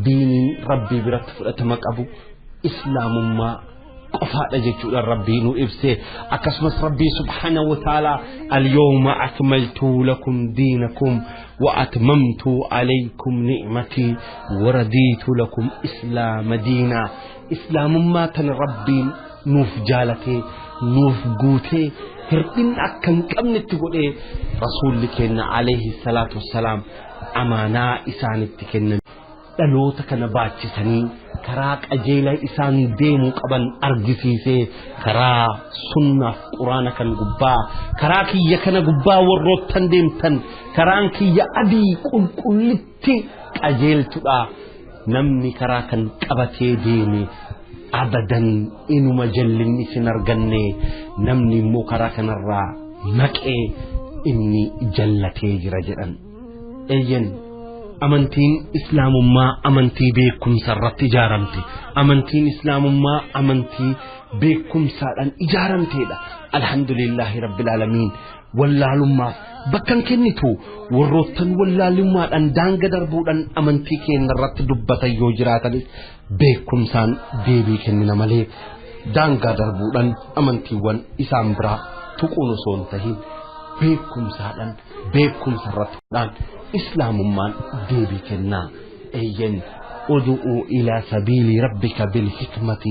diiniin Rabbii biratti fudhatama qabu islaamummaa qofaadha jechuudha Rabbii nu ibsee. Akkasumas Rabbii subhaanahu wa ta'aalaa alyawma akmaltu lakum diinakum wa atmamtu alaykum ni'matii wa radiitu lakum islaama diinaa. Islaamummaa tana Rabbiin nuuf jaalatee nuuf guutee hir'inna akka hin qabnetti godhee rasuulli keenya alayhi salaatu wassalaam amaanaa isaanitti kennan dhaloota kana baachisanii karaa qajeelaa isaan deemuu qaban argisiisee, karaa sunnaaf quraana kan gubbaa, karaa kiyya kana gubbaa warroottan deemtan, karaan kiyya adii qulqullitti qajeeltudha, namni karaa kan qabatee deeme abadan inuma jallinni isin arganne, namni immoo karaa kanarraa maqee inni jallatee jira jedhan. Eeyyan, amantiin islaamummaa amantii beekumsa irratti ijaaramte, amantiin islaamummaa amantii beekumsaadhaan ijaaramteedha. Alhamdulillahi rabbil aalamiin. Wallaalummaaf bakka hin kennitu. Warroottan wallaalummaadhaan daanga darbuudhaan amantii keenya irratti dubbatan yoo jiraatanis beekumsaan deebii kennina malee daangaa darbuudhaan amantiiwwan isaan biraa tuquun osoo hin tahin beekumsaadhaan, beekumsa irratti islaamummaan deebii kennaa. Eeyyen, ادعو إلى سبيل ربك بالحكمة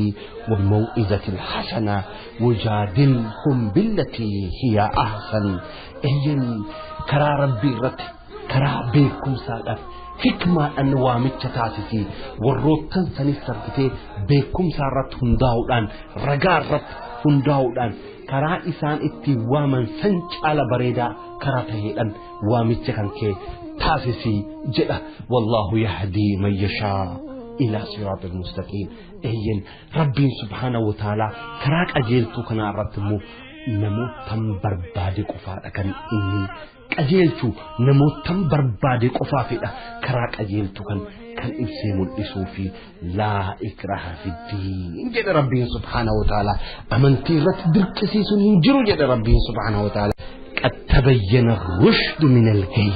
والموعظة الحسنة وجادلهم بالتي هي أحسن. إيين، كرا ربي رت كرا بيكم سادف حكمة أن waamicha taasisii warroottan sanis argitee beekumsa irratti hundaa'uudhaan, ragaa irratti hundaa'uudhaan, karaa isaan ittiin waaman san caala bareedaa karaa taheedhaan waamicha kan kee taasisii jedha. Wallaahu yahdii man yashaa إلى صراط المستقيم. إيين ربي سبحانه وتعالى كراك أجيلتو كنا رتمو نموتن بربادي قفا كان إني qajeelchu namootan barbaade qofaafidha karaa qajeeltu kan kan ibsee mul'isuu fi laa ikraha fi diin jedhe rabbiin subhaanahu wa ta'ala amantii irratti dirqisiisuun hin jiru jedhe rabbiin subhaanahu wa ta'ala qad tabayyana rushdu min al-gayy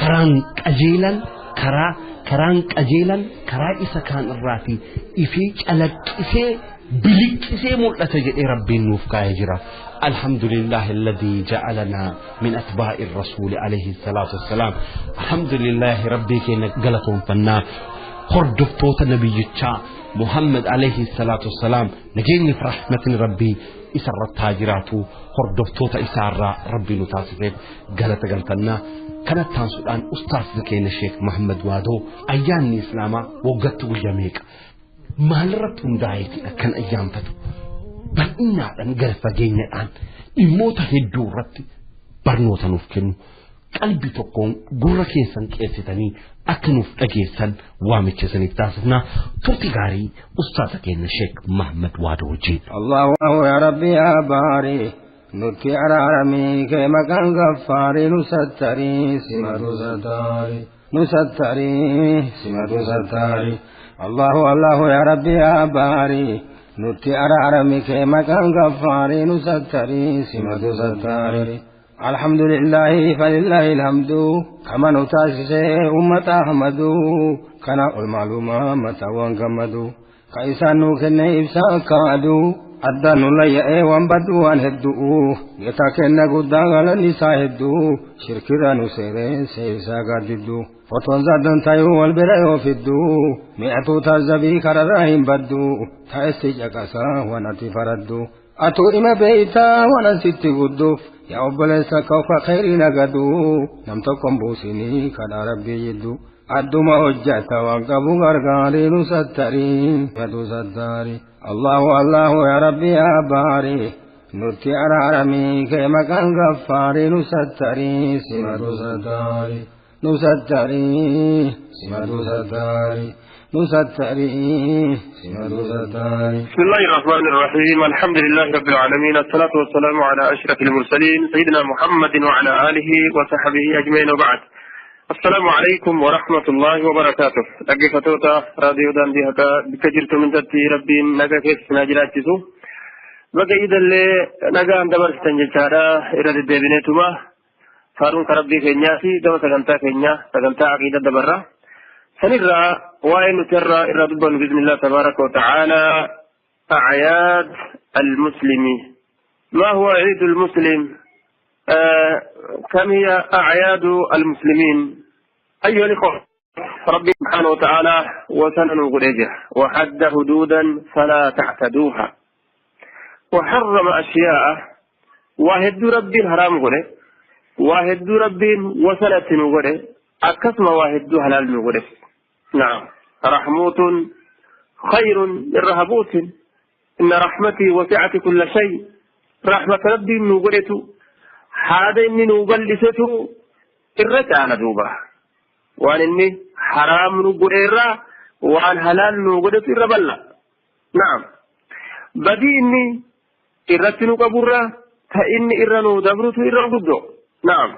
karaan qajeelan karaan qajeelan karaa isa kaan irraatii ifee calaqqisee biliqqisee mul'ata jedhee rabbiin nuuf kaa'ee jira. الحمد لله الذي جعلنا من أتباع الرسول عليه الصلاة والسلام. الحمد لله ربي كنا قلتهم فنا خردفتوت نبي محمد عليه الصلاة والسلام نجيني في رحمة ربي إسر التاجرات خردفتوت إسار ربي نتاسفين قلت قلتنا كانت تنسو الآن أستاذ كينا الشيخ محمد وادو أيان إسلاما وقت وياميك ما لرتهم دايتي كان أيام فتو bal'inaadhaan gara fageenyadhaan dhimmoota hedduu irratti barnoota nuuf kennu qalbii tokkoon gurra keessan qeessitanii akka nuuf dhageessan waamicha isiniif taasifnaa turti gaarii ustaaza keenya Sheek Mahmad Waadoo wajjin. Allahu ya Rabbi ya Baari nutti araaramii kee maqaan gaffaarii nu sattarii simatu sattarii nu sattarii simatu sattarii Allahu Allahu ya Rabbi ya Baari nutti araarami kee maqaan gaffaarii nu sattarii simatu sattarii alhamdulillahi falillahi alhamdu kama nu taasisee ummata ahmadu kana ol maalumaa mataawwan gammadu ka isaan nuu kenne ibsa akka aduu addaan nu layya'ee waan baddu waan hedduu geetaa kenna guddaa galanni isaa hedduu shirkirraa nu seeree seebisaa gaaddidduu fotoon zaddan tayuu wal bira yoo fidduu mi'atuu taazzabii kararraa hin badduu taa'essi caqasaa waan ati faraddu atuu ima beeytaa waan asitti gudduuf yaa obboleessa koofa khayrii nagaduu nam tokkon buusinii kadhaa rabbii jidduu adduma hojjata waan qabu gargaarii nu sattarii fatu sattarii Allahu Allahu ya Rabbi ya Baari nutti araaramii kee maqaan gaffaarii nu sattarii simatu sattarii nu sattarii simatu sattarii nu sattarii simatu sattarii. بسم الله الرحمن الرحيم. الحمد لله رب العالمين، الصلاة والسلام على أشرف المرسلين سيدنا محمد وعلى آله وصحبه أجمعين، وبعد. السلام عليكم ورحمة الله وبركاته. dhaggeeffattoota raadiyoo daandii haqaa bakka jirtu hundatti rabbiin nagaa keessa naa jiraachisu. Bakka iidallee nagaan dabarsitan jechaadha. Irra deddeebineetuma faaruun rabbii keenyaa fi gama sagantaa keenyaa sagantaa aqiida dabarra. Sanirraa waa'ee nuti irraa dubbannu biiznillah tabaaraka wa ta'aalaa أعياد المسلم. ما هو عيد المسلم؟ كم هي أعياد المسلمين؟ أيها الإخوة، ربي سبحانه وتعالى وسنن قريجه وحد حدودا فلا تعتدوها وحرم أشياء وهد ربي الحرام قري وهد ربي وسنة قري أكسم وهد حلال قري. نعم، رحموت خير من رهبوت، إن رحمتي وسعت كل شيء. رحمة ربي نقريته haada inni nu bal'isetu irra caala duuba waan inni haraam nu godhe irraa waan halaal nu godhetu irra bal'a. Naam, badii inni irratti nu qaburraa ta inni irra nu dabrutu irra guddoo. Naam,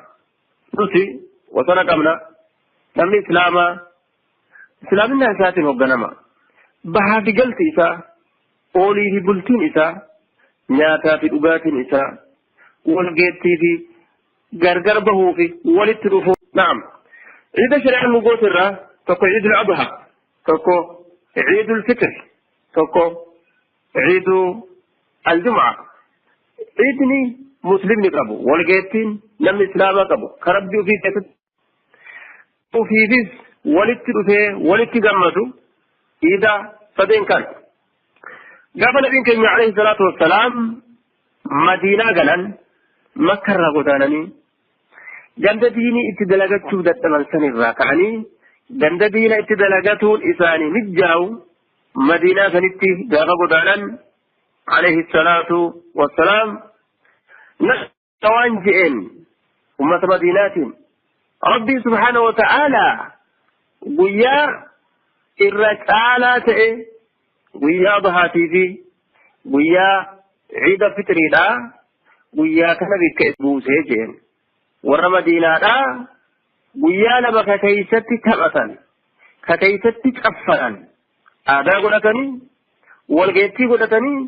nuti wasana qabna. Namni islaamaa islaaminaa isaatiin hoogganama. Bahaa fi galti isaa, oolii fi bultiin isaa, nyaataa fi dhugaatiin isaa, walgeettii fi gargar bahuu fi walitti dhufuu. Naam, ciida shari'aan nu goote irraa tokko ciidul adha, tokko ciidul fitr, tokko ciidu aljum'a. Ciidni muslimni qabu, walgeettiin namni islaamaa qabu, ka rabbii ofii keessatti ofiifis walitti dhufee walitti gammadu ciida sadeen kan. Gaafa nabiin keenya alayhi salaatu wassalaam Madiinaa galan Makka irraa godaananii ganda diinii itti dalagachuu dadhaban sanirraa ka'anii ganda diina itti dalagatuun isaanii mijjaa'u Madiinaa sanitti gaafa godaanan alayhi salaatu wassalaam waan je'een ummata Madiinaatiin Rabbii subhaanahu wa ta'aalaa guyyaa Irra caalaa ta'e guyyaa bahaatii fi guyyaa ciida fitriidhaa, guyyaa kana bikka buusee jeen. Warra Madiinaadhaa guyyaa lama ka keeysatti taphatan, ka keeysatti caffaran, aadaa godhatanii, walgeettii godhatanii,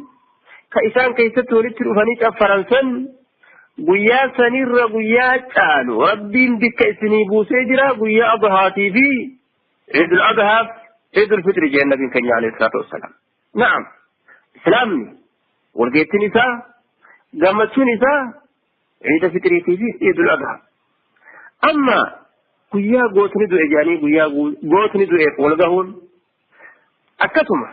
ka isaan keessatti walitti dhufanii caffaran san, guyyaa sanirra guyyaa caalu Rabbiin bikka isinii buusee jira, guyyaa adhaatii fi ciidul adhaaf ciidul fitri jeen nabiin keenya alayhi salaatu wassalaam. Na'am, islaamni walgeettiin isaa, gammachuun isaa ciida fitriitii fi ciidul adhaa. Amma guyyaa gootni du'e jedhanii guyyaa gootni du'eef wal gahuun, akkasuma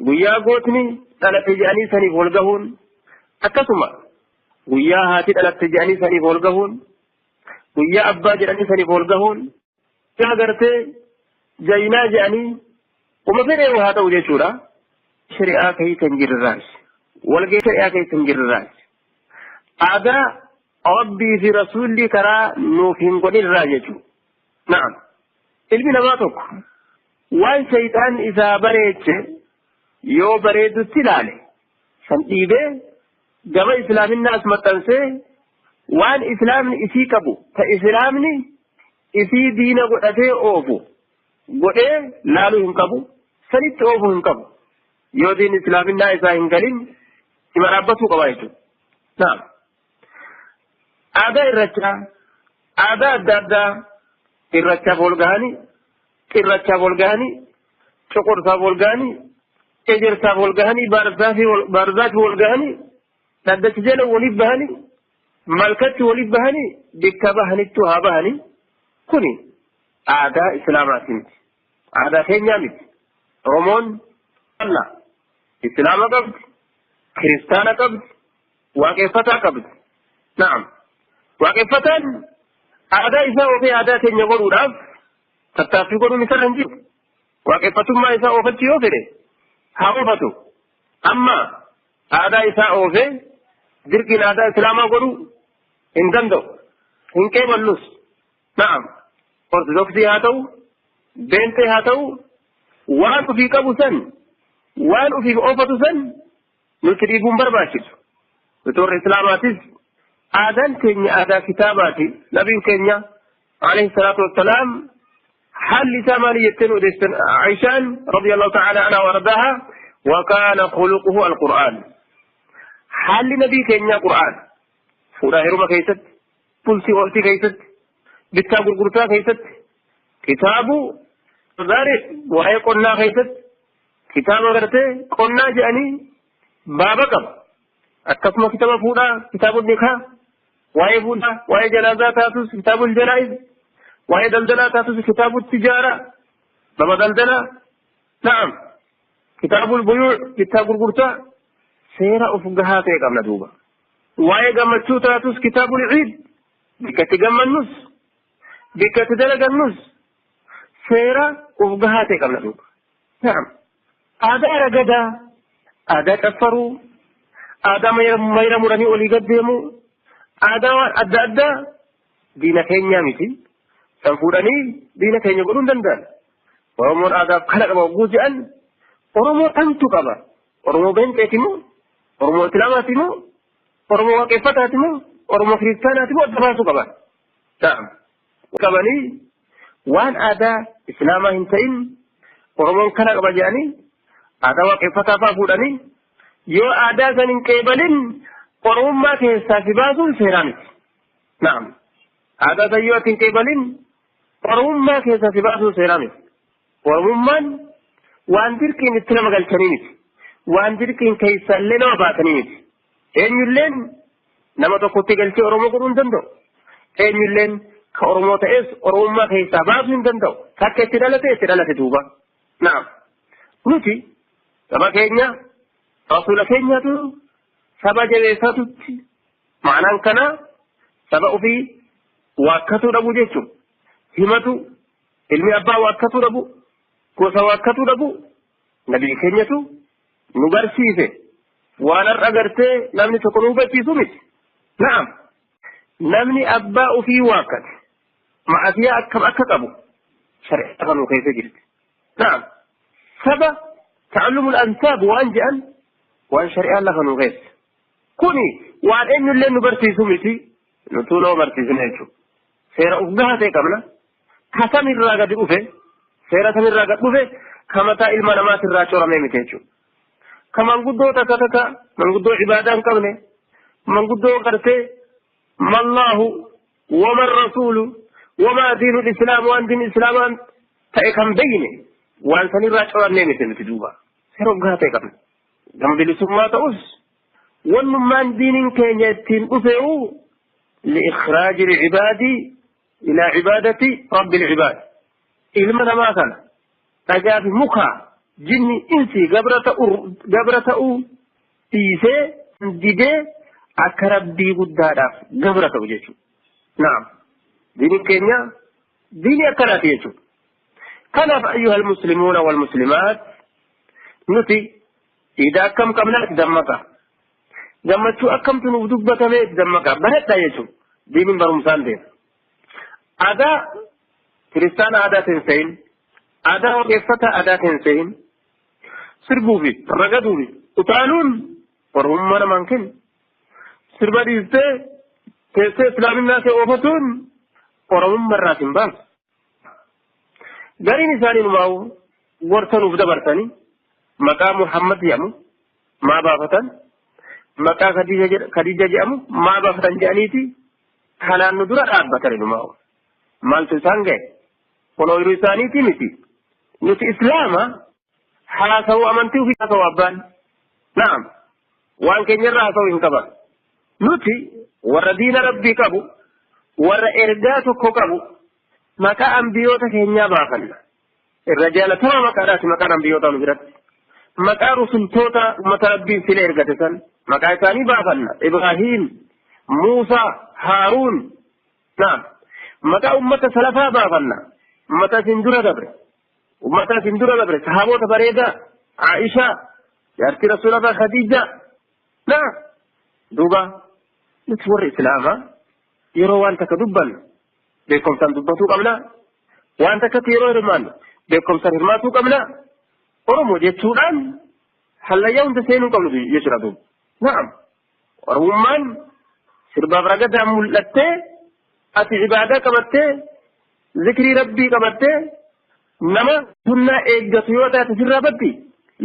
guyyaa gootni dhalate jedhanii saniif wal gahuun, akkasuma guyyaa haati dhalatte jedhanii saniif wal gahuun, guyyaa abbaa jedhanii saniif wal gahuun, guyyaa gartee jaynaa jedhanii uma fedhee haa ta'u jechuudha. Shari'aa keessa hin jirriraas, walgahii shari'aa keessa hin jirriraas, aadaa Rabbii fi Rasuulli karaa nuuf hin godhinirraa jechuudha. Na'am. Ilmi namaa tokko waan shayxaan isaa bareeche yoo bareedutti ilaale san dhiibee gama islaaminaa as maxxansee, waan islaamni isii qabu ta islaamni isii diina godhatee oofu godhee laaluu hin qabu, sanitti oofuu hin qabu. Yoo diin islaaminaa isaa hin galin hima dhaabbatuu qaba jechuudha. Naam. Aadaa irrachaa, aadaa adda addaa, irrachaaf ol gahanii, xirrachaaf ol gahanii, coqorsaaf ol gahanii, ejersaaf ol gahanii, baarzaafii ol gahanii, dhaddacha jala waliif bahanii, malkatti waliif bahanii, bikka bahanittu haa bahanii, kuni aadaa islaamaati miti. Aadaa keenyaa miti. Oromoon alla islaama qabdi, kiristaana qabdi, waaqeffataa qabdi. Na'am. Waaqeffataan aadaa isaa oofee aadaa keenya godhuudhaaf tattaaffii godhuun isarra hin jiru. Waaqeffatummaa isaa oofachuu yoo fedhe haa oofatu. Amma aadaa isaa oofee dirqiin aadaa islaamaa godhuu hin danda'u. Hin qeeballus. Na'am. Ortodoksii haa ta'u, beentee haa ta'u, waan ofii qabu san, waan ofiif oofatu san nuti dhiibuun barbaachisu. Nuti warra islaamaatis aadaan keenya aadaa kitaabaati. Nabiin keenya alayhi salaatu wassalaam haalli isaa maali jettee nu odeessan Aishaan radiyallahu ta'ala anha wa ardaaha, wa kaana khuluquhu alqur'aan. Haalli nabii keenyaa Qur'aan. Fuudhaa heeruma keessatti, bultii ooltii keessatti, bittaa gurgurtaa keessatti, kitaabu gaarii waa'ee qonnaa keessatti kitaaba gartee qonnaa jedhanii baaba qaba. Akkasuma kitaaba fuudhaa, kitaabul nikaa, waa'ee fuudhaa, waa'ee janaazaa taatus kitaabul janaa'iz, waa'ee daldalaa taatus kitaabul tijaaraa, baba daldalaa, na'am, kitaabul buyuu, bittaa gurgurtaa, seera of gahaa ta'e qabna duuba. Waa'ee gammachuu taatus kitaabul ciid, bakka itti gammannus, bakka itti dalagannus seera of gahaa ta'e qabna duuba. Na'am. Aadaa ragadaa, aadaa caffaruu, aadaa mayra muranii olii gad deemuu, aadaa waan adda addaa diina keenyaa miti. San fuudhanii diina keenya godhuu hin danda'an. Oromoon aadaaf kana qaba hogguu jedhan, Oromoo kamtu qaba? Oromoo beenxeeti moo? Oromoo Islaamaati moo? Oromoo waaqeffataati moo? Oromoo kiristaanaati moo? Adda baasuu qaban. Na'am. Qabanii waan aadaa Islaamaa hin ta'in Oromoon kana qaba jedhanii aadaa waaqeffataa fa'aa fuudhanii yoo aadaa san hin qeebalin Oromummaa keessaa si baasuun seeraa miti. Na'am. Aadaa san yoo ati hin qeebalin Oromummaa keessaa si baasuun seeraa miti. Oromummaan waan dirqiin itti nama galchanii miti. Waan dirqiin keessaa illee nama baasanii miti. Eenyulleen nama tokkotti galchee Oromoo godhuu hin danda'u. Eenyulleen ka Oromoo ta'es Oromummaa keessaa baasuu hin danda'u. Takka itti dhalate itti dhalate duuba. Na'am. Nuti saba keenya, rasuula keenyatu saba jabeeffatutti, ma'anaan kana saba ofii waakkatuu dhabuu jechuudha. Himatu ilmi abbaa waakkatuu dhabu, gosa waakkatuu dhabu, nabii keenyatu nu barsiise. Waan har'a gartee namni tokko nu hubachiisu miti. Na'am. Namni abbaa ofii waakkate ma'asiyaa akkam akka qabu shari'a kanuu keessa jirti. Naam. Saba ta'allumul ansaab waan je'an waan shari'aan lafa nu geesse. Kuni waan eenyullee nu barsiisu miti, nutuu nama barsiisne jechuudha. Seera uf gahaa ta'e qabna. Ka samirraa gadi dhufe, seera samirraa gad dhufe, ka mataa ilma namaatirraa coramee miti jechuudha. Ka manguddoo takka takka manguddoo ibaadaa hin qabne, manguddoo gartee mallaahu wama rasuulu wamaa diinul islaam waan diin islaamaan ta'e kan beeyne waan sanirraa corannee miti nuti duuba. Seera uf gahaa ta'e qabna. Gama bilisummaa ta'us wannummaan diiniin keenya ittiin dhufe'u li'ikhraaj ilcibaadi ilaa cibaadati rabbi ilcibaad. Ilma namaa kana dhagaa fi mukaa jinni insi gabra ta'uu dhiisee didee akka rabbii guddaadhaaf gabra ta'u jechuudha. Naam. Diiniin keenya diinii akkanaati jechuudha. Kanaaf ayyuha almuslimuuna walmuslimaat, nuti iida akkam qabna itti dammaqa. Gammachuu akkamtu nuuf dubbatame itti dammaqa. Baradhaa jechuudha. Diiniin barumsaan deema. Aadaa kiristaana aadaa hin se'in, aadaa waaqeffata aadaa hin se'in, sirbuu fi ragaduu fi utaaluun oromummaa namaan kennu. Sirba dhiistee teessee islaaminaa kee oofatuun oromummaa irraa hin baasu. Gariin isaanii numaa'u gorsa nuuf dabarsanii maqaa Muhammad jedhamu maa baafatan, maqaa Khadija jedhamu maa baafatan jedhaniiti kanaan nu dura dhaabbatani numaa'u. Maaltu isaan ga'e? Kun ooyiruu isaaniitii miti. Nuti islaama haasa'uu amantii ofii haasa'u abbaan. Naam. Waan keenyarra haasa'uu hin qaban. Nuti warra diina rabbii qabu, warra ergaa tokko qabu, maqaa ambiyoota keenyaa baafanna. Irra jaalatama maqaadhaati maqaan ambiyoota nu biratti. Maqaa rusultoota ummata rabbiin sila ergate san maqaa isaanii baafanna. Ibraahiim, Muusaa, Haaruun. Naam. Maqaa ummata salafaa baafanna. Ummata isin dura dabre. Ummata isin dura dabre. Sahaabota bareedaa. Aishaa. Jaartii Rasuulaa Khadiija. Naam. Duuba nuti warri Islaamaa yeroo waan takka dubbannu beekumsaan dubbatuu qabna. Waan takkatti yeroo hirmaannu beekumsaan hirmaatuu qabna. Oromoo jechuudhaan hallayyaa hunda seenuu qabnu jechuudha duuba. Naam. Oromummaan sirbaaf ragadaan mul'attee ati ibaadaa qabattee zikrii rabbii qabattee nama sunnaa eeggatu yoo taate sirraa baddi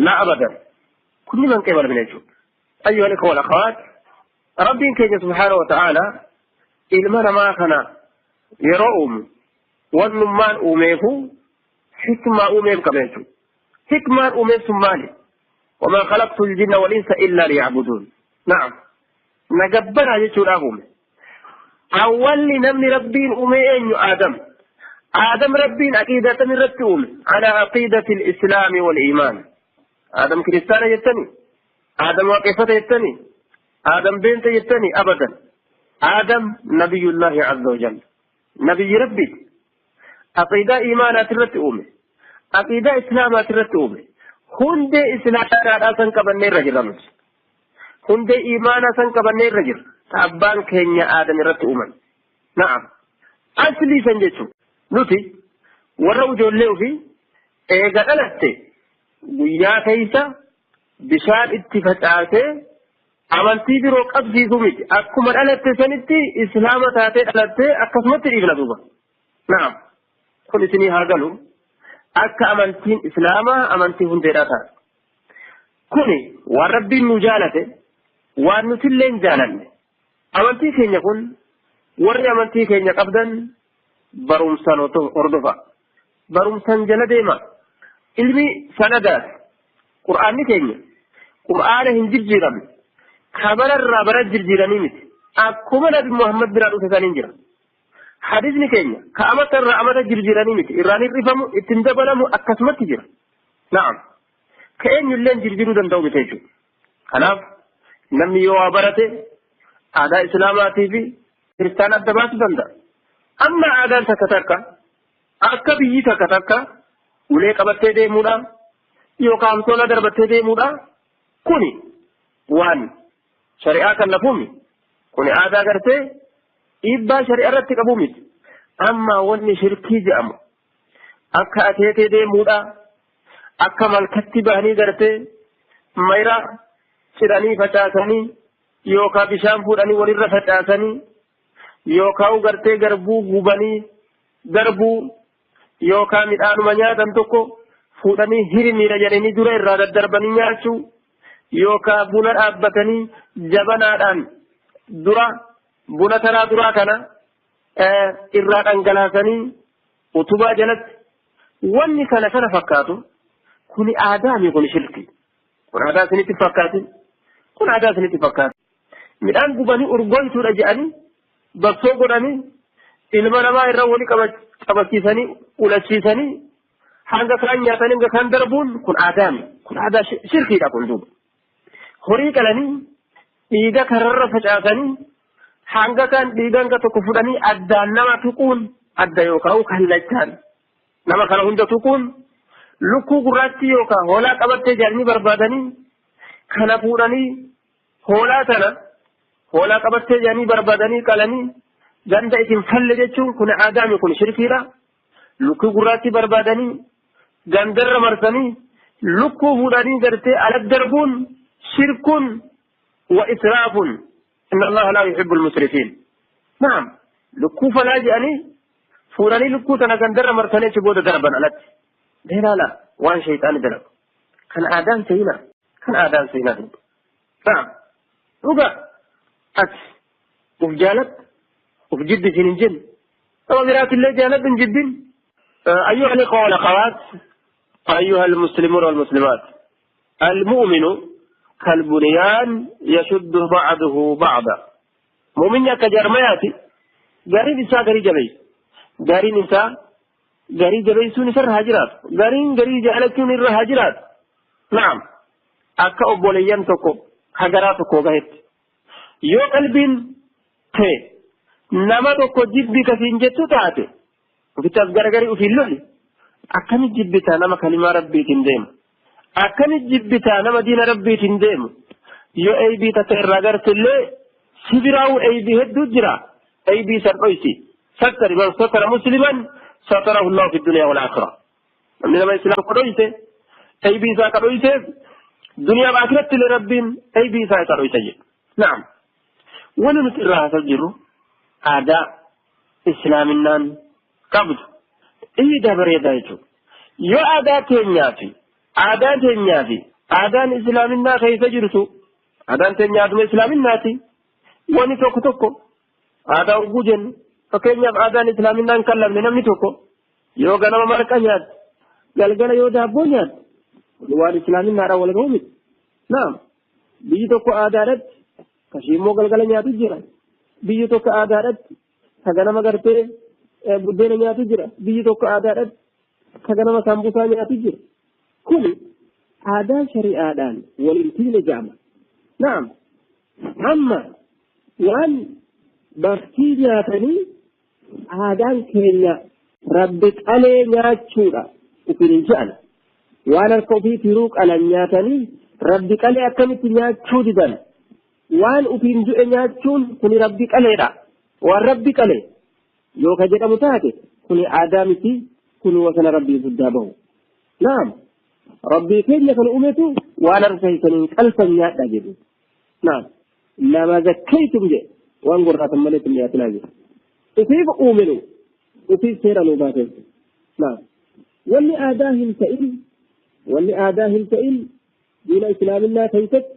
laa abadan. Kunni man qeebalamne jechuudha. Ayyuha al-ikhwa wal-akhawaat, Rabbiin keenya subhaanahu wa ta'ala ilma namaa kana yeroo uumu wannummaan uumeefu hikmaa uumeef qaba jechuudha. Hikmaan uumeef sun maali? Wamaa khalaqtu al-jinna wal-insa illaa liya'buduun. Na'am. Na gabbaraa jechuudhaaf uume. Awwalli namni Rabbiin uume eenyu? Aadam. Aadam Rabbiin aqiidaa tam irratti uume? Ala aqiidati al-islaami wal-iimaan. Aadam kiristaana jettani? Aadam waaqeffata jettani? Aadam beenta jettani? Abadan. Aadam nabiyullahi azza wa jalla. Nabiyyi Rabbi aqiidaa iimaanaati irratti uume. Aqiidaa islaamaati irratti uume. Hundee islaamaadhaa san qabannee irra jirra nuti. Hundee iimaanaa san qabannee irra jirra. Ta abbaan keenya Aadam irratti uuman. Na'am. Aslii san jechuun nuti warra ijoollee ofii eega dhalatte guyyaa keessa bishaan itti facaasee amantii biroo qabsiisu miti. Akkuma dhalatte sanitti islaama taatee dhalattee akkasumatti dhiifna duuba. Na'am. Kun isinii haa galu. Akka amantiin islaamaa amantii hundeedhaa taate. Kuni waan rabbiin nu jaalate, waan nutillee hin jaalanne. Amantii keenya kun warri amantii keenya qabdan barumsaan hordofa. Barumsaan jala deema. Ilmi sanadaati. Qur'aanni keenya Qur'aana hin jijjiiramne. Kabararraa bara jijjiiranii miti. Akkuma Nabi Muhammad biraa dhufe saniin jira. Hadisni keenya ka amata irraa amata jijjiiranii miti. Irraan hir'ifamu, ittiin dabalamu akkasumatti jira. Na'am. Ka eenyullee jijjiiruu danda'u miti jechuudha. Kanaaf namni yoo waa barate aadaa Islaamaatii fi kiristaana adda baasuu danda'a. Amma aadaan takka takka akka biyyi takka takka ulee qabattee deemuudha yookaan hamsoolaa darbattee deemuudha. Kuni waan shari'aa kan lafuumi. Kuni aadaa gartee dhiibbaa shari'aa irratti qabu miti. Amma wanni shirkii jedhamu akka ateetee deemuudha. Akka malkatti bahanii gartee mayra cidhanii facaasanii yookaan bishaan fuudhanii walirra facaasanii yookaan gartee garbuu gubanii garbuu yookaan midhaanuma nyaatan tokko fuudhanii hirmiidha jedhanii dura irraa daddarbanii nyaachuu yookaan buna dhaabbatanii jabanaadhaan dura buna taraa duraa kana irraa dhangalaasanii utubaa jalatti wanni kana kana fakkaatu kuni aadaa mi, kun shirki. Kun aadaa isinitti fakkaatin, kun aadaa isinitti fakkaatu. Midhaan gubanii urgoomtuudha jedhanii baksoo godhanii ilma namaa irra wali qabachiisanii ulachiisanii hanga kaan nyaatanii hanga kaan darbuun kun aadaami. Kun aadaa shirkiidha kun duuba. Horii qalanii dhiiga kararra facaasanii hanga kaan dhiiga hanga tokko fudhanii addaan nama tuquun, adda yookaan kallachaan nama kana hunda tuquun, lukkuu gurraattii yookaan hoolaa qabattee jedhanii barbaadanii kana fuudhanii, hoolaa tana hoolaa qabattee jedhanii barbaadanii qalanii ganda isin falle jechuun kun aadaami, kun shirkiidha. Lukkuu gurraattii barbaadanii gandarra marsanii lukkuu fuudhanii gartee ala darbuun shirkun wa israafun. Inna Allaha laa yuhibbu almusrifiin. Naam, lukkuu falaa jedhanii fuudhanii lukkuu tana gandarra marsanii achi booda darban alatti. Ilaala, waan shayxaani dalagu kan aadaan seenaa, kan aadaan seenaa. Naam, dhuga ati uf jaaladhu, uf jibbi isin hin jenne, nama biraatillee jaaladhu, hin jibbin. أيها الإخوة والأخوات، أيها المسلمون والمسلمات، المؤمن كالبنيان يشد بعضه بعضا. مؤمن كجرمياتي gariin isaa garii jabeessu, gariin isaa garii jabeessuun isarra haa jiraatu, gariin garii jaalachuun irra haa jiraatu. Naam, akka obboleeyyan tokko hagaraa tokko gahetti yoo qalbiin ta'e nama tokko jibbi kasiin jettu taate, ofitti as garagarii ofiin loli. Akkami jibbitaa nama kalimaa rabbiitiin deemu? Akkami jibbitaa nama diina rabbiitiin deemu? Yoo eybii takka irraa gartillee si biraa'u eybii hedduu jira. Eybii san dhoysi, sattari. Man satara musliman satarahu Allahu fi dunya wal akhirah. Namni nama islaam tokko dhoyse, eybii isaa ka dhoyseef, duniyaa fi akhiratti illee rabbiin eybii isaa isa dhoysa jedhu. Naam, wani nuti irraa haasa'u jirru aadaa islaaminaan qabdu iida bareedaa jechuudha. Yoo aadaa teenyaa fi aadaan teenyaa fi aadaan islaaminaa keessa jirtu, aadaan teenya aaduma islaaminaati. Wani tokko tokko aadaa oguu jennu, fakkeenyaaf aadaan islaaminaa hin kallamne, namni tokko yoo ganama marqa nyaate, galgala yoo daabboo nyaate, waan islaaminaadhaan wal ga'u miti. Naam, biyyi tokko aadaadhatti kashiimmoo galgala nyaatu jira. Biyyi tokko aadaadhatti ka ganama gartee buddeena nyaatu jira. Biyyi tokko aadaadhatti ka ganama saambusaa nyaatu jira. Kuni aadaa shari'aadhaan waliin tiine jedhama. Naam, amma waan baktii nyaatanii aadaan keenya rabbi qalee nyaachuudha ufin hin je'an. Waan harka ofii tiruu qalan nyaatanii rabbi qalee akkamitti nyaachuu didan? Waan ufiin du'e nyaachuun kuni rabbi qaleedha. Waan rabbi qale yoo ka jedhamu taate, kuni aadaa miti, kuni wasana rabbii guddaa bahu. Naam, rabbii keenya kan uumetu waan harka keessaniin qalfan nyaadha jedhu. Naam, lama zakkaytum jedhe, waan gorraatan malee hin nyaatinaa jedhe. Ufiif uuminu, ufiif seera nuu baatee. Naam, wanni aadaa hin ta'in, wanni aadaa hin ta'in diina islaaminaa keessatti,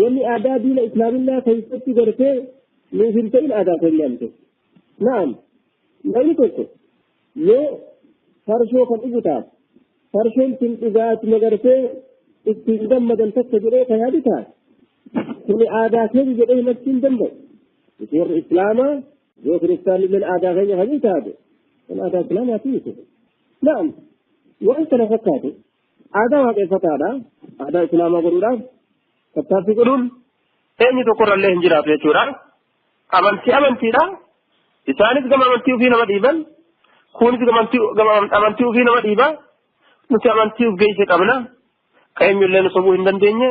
wanni aadaa diina islaaminaa keessatti gartee nuuf hin ta'in aadaa keenya miti. Naam, namni tokko yoo farshoo kan dhugu taate, farshoon tun dhugaatuma gartee ittiin gammadan takka jedhee kan yaadu taate, kuni aadaa keenya jedhee himachuu hin danda'u. Warri islaamaa yoo kiristaanni illee aadaa keenya kan taate, kun aadaa islaamaati miti. Naam, waan kana fakkaatu aadaa waaqeffataadha. Aadaa islaamaa godhuudhaaf tattaaffii godhuun eenyu tokkorrallee hin jiraatu jechuudha. Amantii amantiidha. Isaanis gama amantii ofii nama dhiiban, kunis gama amantii ofii nama dhiiba. Nuti amantii of geesse qabna. Ka eenyullee nu sobuu hin dandeenye.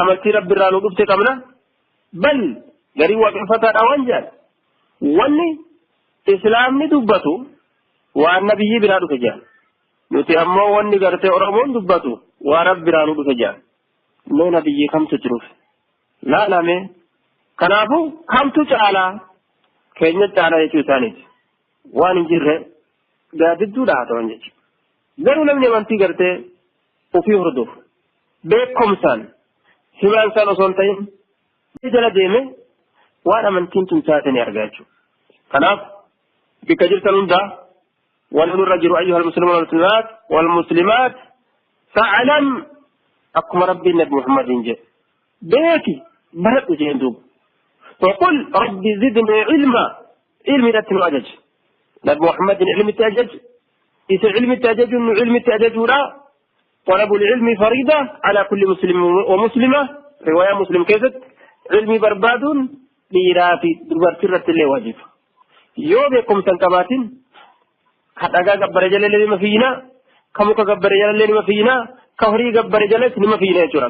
Amantii rabbi irraa nu dhufte qabna. Bal garii waaqeffataadha waan jedhan. Wanni islaamni dubbatu waan nabiyyi biraa dhufe jedhan. Nuti ammoo wanni gartee Oromoon dubbatu waa rabbiraa nu dhufe jedhan. Mee nabiyyi kamtu jiruuf laalame kanaafuu kamtu caalaa keenya caalaa jechuu isaaniiti. Waan hin jirre gaaddidduudha haa ta'an jechuudha. Garuu namni amantii gartee ofii hordofu beekumsaan himaan isaan osoo hin ta'in jala deeme waan amantiin tun taate ni argaa jechuudha. Kanaaf bikka jirtan hundaa waan nurra jiru ayyuha almuslimuun walmuslimaat walmuslimaat fa'alam akkuma rabbiin nabi Muhammadiin jedhe beeki baradhu jeen duuba. وقل ربي زدني علما علمي لا أجج نبي محمد علم التأجج إذا علم التأجج إنه علم التأجج لا طلب العلم فريضة على كل مسلم ومسلمة رواية مسلم كيست علمي برباد لإرافي دبرترة اللي واجب يوبكم تنكبات حتى قبر جلال اللي ما فينا كمك قبر جلال اللي ما فينا كهري قبر جلس لما فينا يجرى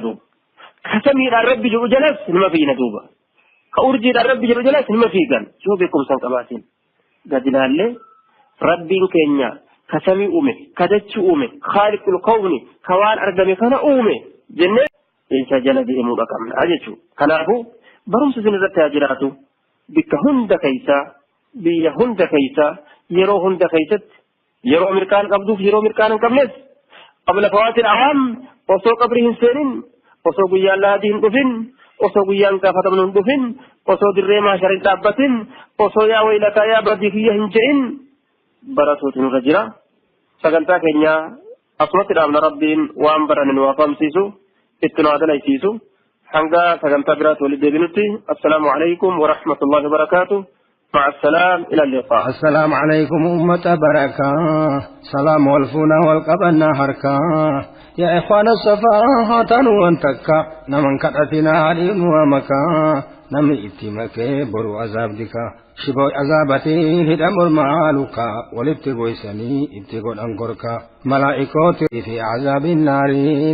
كسمي الرب جلس لما فينا دوبا كأرجي الرب جلس لما فينا يوبكم تنكبات قد لالي ربي كينيا كسمي أمي كدتش أمي خالق الكون كوان أرقمي كان أمي جنة إنسا جل بهم بكم أجتشو كنافو برمس سنة تاجراتو بك هند كيسا بي هند كيسا يرو هند كيست يرو أمريكان قبضوف يرو أمريكان قبلس قبل فوات الأعام وصو قبرهن سنين وصو قيان لادين دفن وصو قيان كافتمن دفن وصو دريما شرين تابتن وصو يا ويلتا يا بديكية هنجئن براتوت الرجلة sagantaa keenya asumatti dhaabna rabbiin waan baranne nu waafamsiisu itti nu adalaysiisu hanga sagantaa biraatti walitti deebinutti assalaamu alaykum wa rahmatullahi wa barakaatu مع السلام إلى اللقاء. السلام عليكم أمة بركة سلام والفنا والقبنا حركة يا إخوان الصفا وانتكا نمن كتنا عليم ومكا نمي اتمك برو عذاب دكا شبو عذابتي هدم المعالك ولبتغويسني ابتغو الأنقرك ملائكوتي في عذاب النار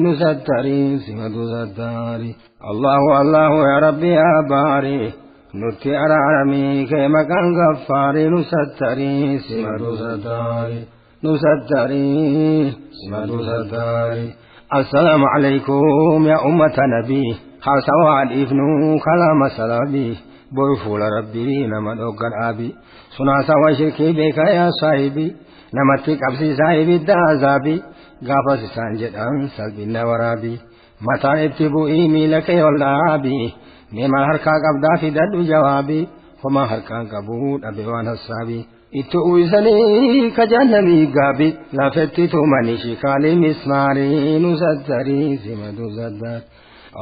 نستري سمد ستاري الله الله يا ربي يا باري نتي أرارمي كما كان غفاري نستري سمد ستاري نستري سمد ستاري السلام عليكم يا أمة نبي حاسوا الإفن كلام سلابي برفول ربي نما دوغن أبي سنا سوا شركي بك يا صاحبي نما تقبسي صاحبي الدعذابي غافس سانجدان سلبي نورابي متى ابتبوئي ميلك واللابي نما هركا قبدا في دد جوابي وما هركا قبود أبي الصابي اتوزني كجنمي غابي لافتت مني شكالي مسماري نزدري زمد زدر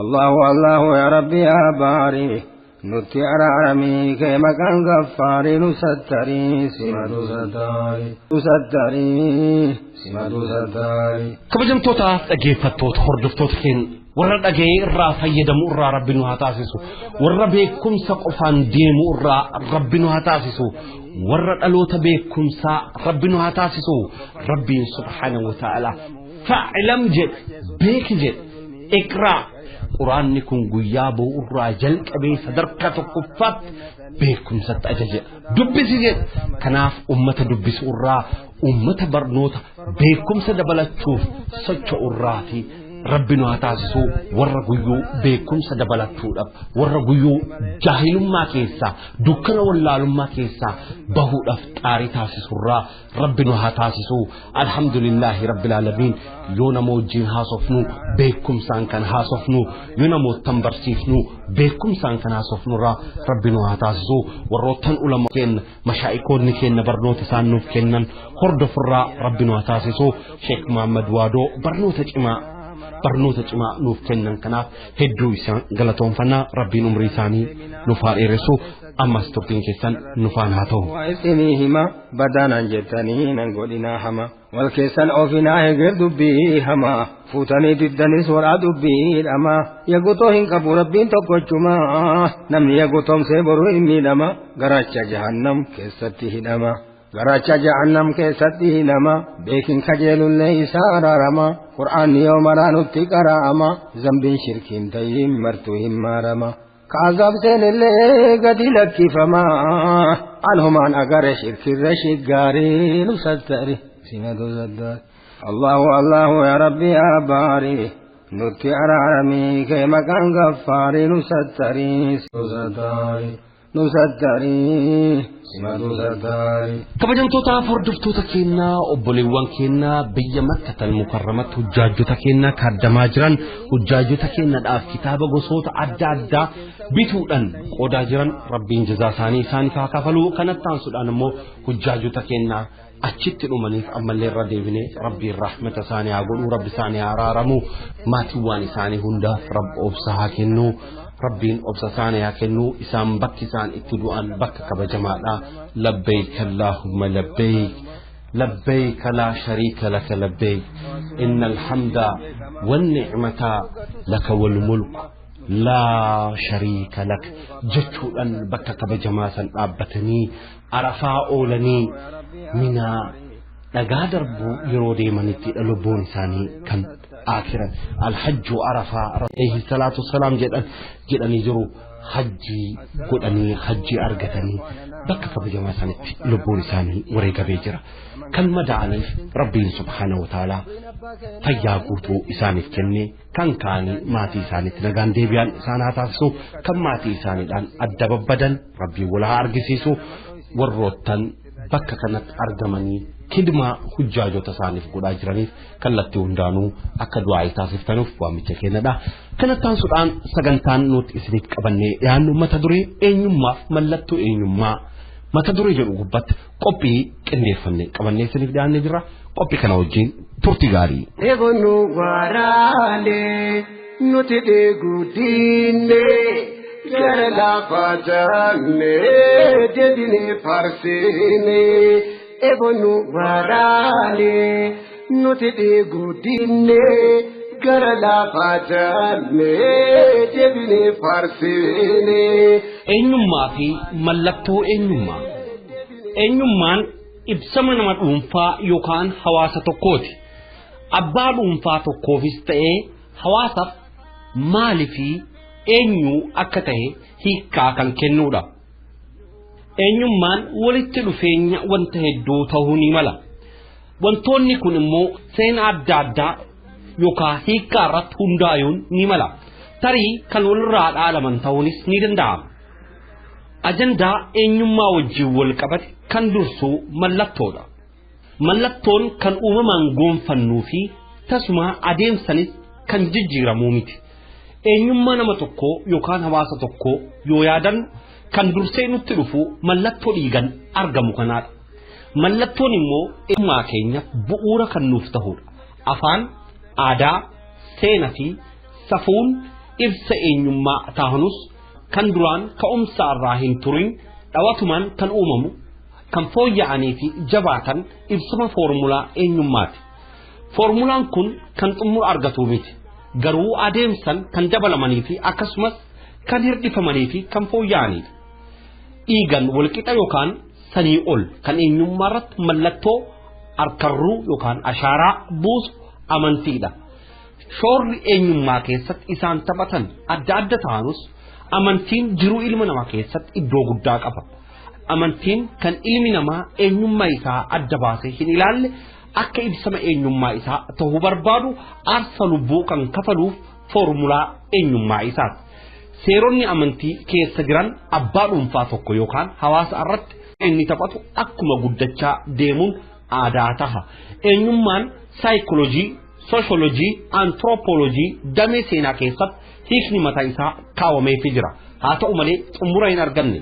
الله الله يا ربي يا باري نتي أرارمي كما كان غفاري نستري سمد ستاري نستري سمد ستاري kabajamtoota dhaggeeffattoota hordoftoota keenya warra dhagee irraa fayyadamu irraa rabbi nu haa taasisu warra beekumsa qofaan deemu irraa rabbi nu haa taasisu warra dhaloota beekumsaa rabbi nu haa taasisu rabbiin subhaanahu wa ta'ala fa'lam jedhe beeki jedhe iqraa quraanni kun guyyaa bo'urraa jalqabee sadarkaa tokkoffaatti beekumsatti ajaje dubbisi jedhe kanaaf ummata dubbisu irraa ummata barnoota beekumsa dabalachuuf socho'u irraati rabbi nu haa taasisu warra guyyuu beekumsa dabalachuudhaaf warra guyyuu jaahilummaa keessaa dukkana wallaalummaa keessaa bahuudhaaf xaarii taasisurraa rabbi nu haa taasisu alhamdulillaahi rabbil aalamiin yoo nama wajjin haasofnu beekumsaan kan haasofnu yoo namoottan barsiifnu beekumsaan kan haasofnurraa rabbi nu haa taasisu warroottan ulama kenna mashaa'ikoonni kenna barnoota isaan nuuf kennan hordofurraa rabbi nu haa taasisu sheek Muhammad Waadoo barnoota cimaa barnoota cimaa nuuf kennan kanaaf hedduu isaan galatoonfannaa rabbiin umrii isaanii nuuf haa dheeressu ammas turtiin keessan nufaan haa ta'u. Isinii hima badaanaan jettanii nan godhinaa hama wal keessan ofinaa eger dubbii hama fuutanii diddanis waraa dubbii dhama yagutoo hin qabu rabbiin tokkochuma namni yagutoomsee boruu hin miidhama garacha jahannam keessatti hidhama. Garacha jahannam keessatti hidhama beekin kajeelullee isaa araarama qur'aanni yoo maraa nutti qara'ama zambiin shirkiin ta'iin martuu hin maarama ka'azaab seenillee gadi lakkifama anhumaan agare shirkirra shiggaarii nu sattari simatu saddaar. Allahu Allahu yaa Rabbi yaa baarii nutti araaramii kee maqaan gaffaarii nu sattarii nu sattarii simatu sattarii. Kabajamtootaaf hordoftoota keenyaa obboleewwan keenyaa biyya Makkatal Mukarramatti hujjaajota keenyaa kaaddamaa jiran hujjaajota keenyadhaaf kitaaba gosoota adda addaa bituudhaan qoodaa jiran rabbiin jazaa isaanii isaaniif haa kafaluu. Kanatti aansuudhaan immoo hujjaajota keenyaa achitti dhumaniif ammallee irra deebinee rabbiin rahmata isaanii haa godhuu, rabbi isaanii haa araaramu, maatiiwwan isaanii hundaaf rabbi obsa haa kennu, rabbiin obsa isaanii haa kennu, isaan bakki isaan itti du'an bakka kabajamaadha. Labbayk allaahumma labbayk labbayk laa shariika laka labbayk innal hamda wanni'mata laka wal mulk laa shariika lak jechuudhaan bakka kabajamaa san dhaabbatanii Arafaa oolanii Minaa dhagaa darbuu yeroo deemanitti lubbuun isaanii kan akiran alhajju Arafaa alayhi salaatu wassalaam jedhanii jiru. Hajjii godhanii hajjii argatanii bakka kabajamaa isaanitti lubbuun isaanii wareegamee jira. Kan madaa'aniif rabbiin subhaanahu wa ta'aalaa fayyaa guutuu isaaniif kennee kan kaanii maatii isaaniitti nagaan deebi'an isaan haa taasisu, kan maatii isaaniidhaan adda babbadan rabbiin wal haa argisiisu. Warroottan bakka kanatti argamanii kidmaa hujjaajota isaaniif godhaa jiraniif kallattii hundaanuu akka du'aa taasiftanuuf waamicha kennadha. Kanatti aansuudhaan sagantaan nuti isiniif qabannee dhiyaannu mata duree eenyummaaf mallattoo eenyummaa mata duree jedhu gubbaatti qophii qindeeffannee qabannee isiniif dhiyaannee jirra. Qophii kana wajjin turtii gaarii. Eegonu waraanee nuti dheeguu diinee gara lafa jannee deebinee faarsinee. Eegonu waraanee nuti dheeguu diinee gara lafa jannee deebinee faarsinee. Eenyummaa fi mallattoo eenyummaa. Eenyummaan ibsama nama dhuunfaa yookaan hawaasa tokkooti. Abbaa dhuunfaa tokkoofis ta'ee hawaasaaf maalii fi eenyu akka ta'e hiikkaa kan kennudha. Eenyummaan walitti dhufeenya wanta hedduu ta'uu ni mala. Wantoonni kun immoo seenaa adda addaa yookaan hiikkaa irratti hundaa'uun ni mala. Tarii kan walirraa dhaalaman ta'uunis ni danda'ama. Ajandaa eenyummaa wajjin wal qabate kan dursu mallattoodha. Mallattoon kan uumamaan goonfannuu fi tasuma adeemsanis kan jijjiiramuu miti. Eenyummaa nama tokkoo yookaan hawaasa tokkoo yoo yaadannu kan dursee nutti dhufu mallattoo dhiigan argamu kanaadha. Mallattoon immoo eenyummaa keenyaaf bu'uura kan nuuf ta'udha. Afaan, aadaa, seenaa fi safuun ibsa eenyummaa tahanus kan duraan ka'umsa irraa hin turin dhawatumaan kan uumamu kan fooyya'anii fi jabaatan ibsama foormulaa eenyummaati. Foormulaan kun kan xumura argatu miti. Garuu adeemsan kan dabalamanii fi akkasumas kan hirdhifamanii fi kan fooyya'anidha. Dhiigan walqixa yookaan sanii ol kan eenyummaa irratti mallattoo harkarruu yookaan ashaaraa buusu amantiidha. Shoorri eenyummaa keessatti isaan taphatan adda adda ta'anus amantiin jiruu ilma namaa keessatti iddoo guddaa qaba. Amantiin kan ilmi namaa eenyummaa isaa adda baasee hin ilaalle akka ibsama eenyummaa isaa ta'uu barbaadu aarsa lubbuu kan kafaluuf foormulaa eenyummaa isaati. Seeronni amantii keessa jiran abbaa dhuunfaa tokko yookaan hawaasa irratti inni taphatu akkuma guddachaa deemuun aadaa taha. Eenyummaan saayikooloojii, sooshooloojii, antiroopooloojii damee seenaa keessatti hiikni mataa isaa kaawwameefii jira. Haa ta'u malee xumura hin arganne.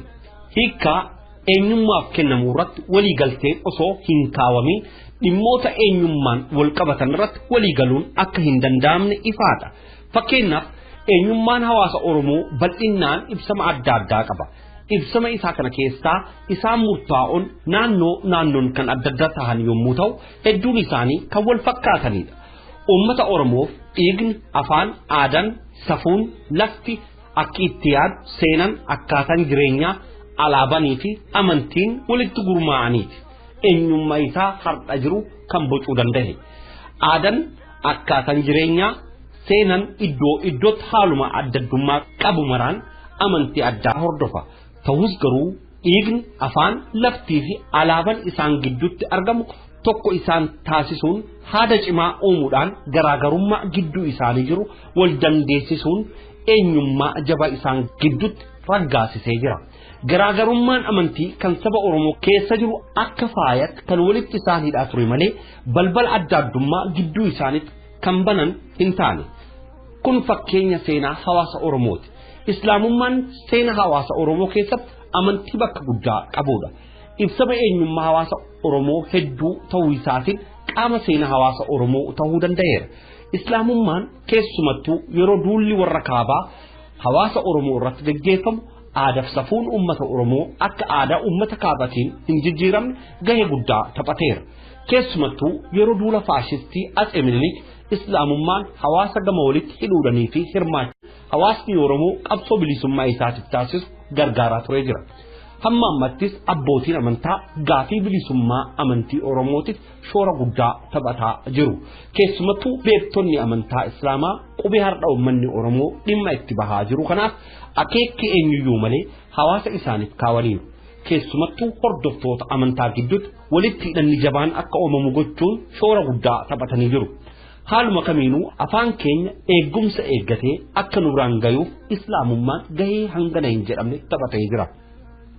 Hiikkaa eenyummaaf kennamu irratti walii galtee osoo hin kaawwamin dhimmoota eenyummaan wal qabatan irratti walii galuun akka hin danda'amne ifaadha. Fakkeenyaaf eenyummaan hawaasa Oromoo bal'innaan ibsama adda addaa qaba. Ibsama isaa kana keessaa isaan murtaa'oon naannoo naannoon kan adda adda ta'an yommuu ta'u hedduun isaanii kan wal fakkaatanidha. Uummata Oromoof dhiigni, afaan, aadaan, safuun, lafti, akki itti yaadu, seenaan, akkaataan jireenyaa, alaabanii fi amantiin walitti gurmaa'aniiti. Eenyummaa isaa har'a jiru kan bocuu danda'e. Aadaan, akkaataan jireenyaa, seenaan iddoo iddootti haaluma adda addummaa qabu maraan amantii addaa hordofa. Ta'us garuu dhiigni, afaan, laftii fi alaabaan isaan gidduutti argamu tokko isaan taasisuun haada cimaa uumuudhaan garaagarummaa gidduu isaanii jiru wal dandeessisuun eenyummaa jabaa isaan gidduutti raggaasisee jira. Garaagarummaan amantii kan saba Oromoo keessa jiru akka faayatti kan walitti isaan hidhaa ture malee balbala adda addummaa gidduu isaaniitti kan banan hin taane. Kun fakkeenya seenaa hawaasa Oromooti. Islaamummaan seenaa hawaasa Oromoo keessatti amantii bakka guddaa qabudha. Ibsama eenyummaa hawaasa Oromoo hedduu ta'uu isaatiin qaama seenaa hawaasa Oromoo ta'uu danda'eera. Islaamummaan keessumattuu yeroo duulli warra kaabaa hawaasa Oromoo irratti gaggeeffamu aadaaf safuun uummata Oromoo akka aadaa uummata kaabatiin hin jijjiiramne gahee guddaa taphateera. Keessumattuu yeroo duula faashistii Atsee Minilik Islaamummaan hawaasa gama walitti hidhuudhanii fi hirmaachuu hawaasni Oromoo qabsoo bilisummaa isaatiif taasisu gargaaraa turee jira. Hamma ammattis abbootiin amantaa gaafii bilisummaa amantii Oromootiif shoora guddaa taphataa jiru. Keessumattuu beektonni amantaa Islaamaa qubee har'a uummanni Oromoo dhimma itti bahaa jiru kanaaf akeekki eenyuyyuu malee hawaasa isaaniif kaawaniiru. Keessumattuu hordoftoota amantaa gidduutti walitti hidhanni jabaan akka uumamu gochuun shoora guddaa taphatanii jiru. Haaluma kamiinuu afaan keenya eegumsa eeggatee akka nu biraan gayuuf Islaamummaan gahee hangana hin jedhamne taphatee jira.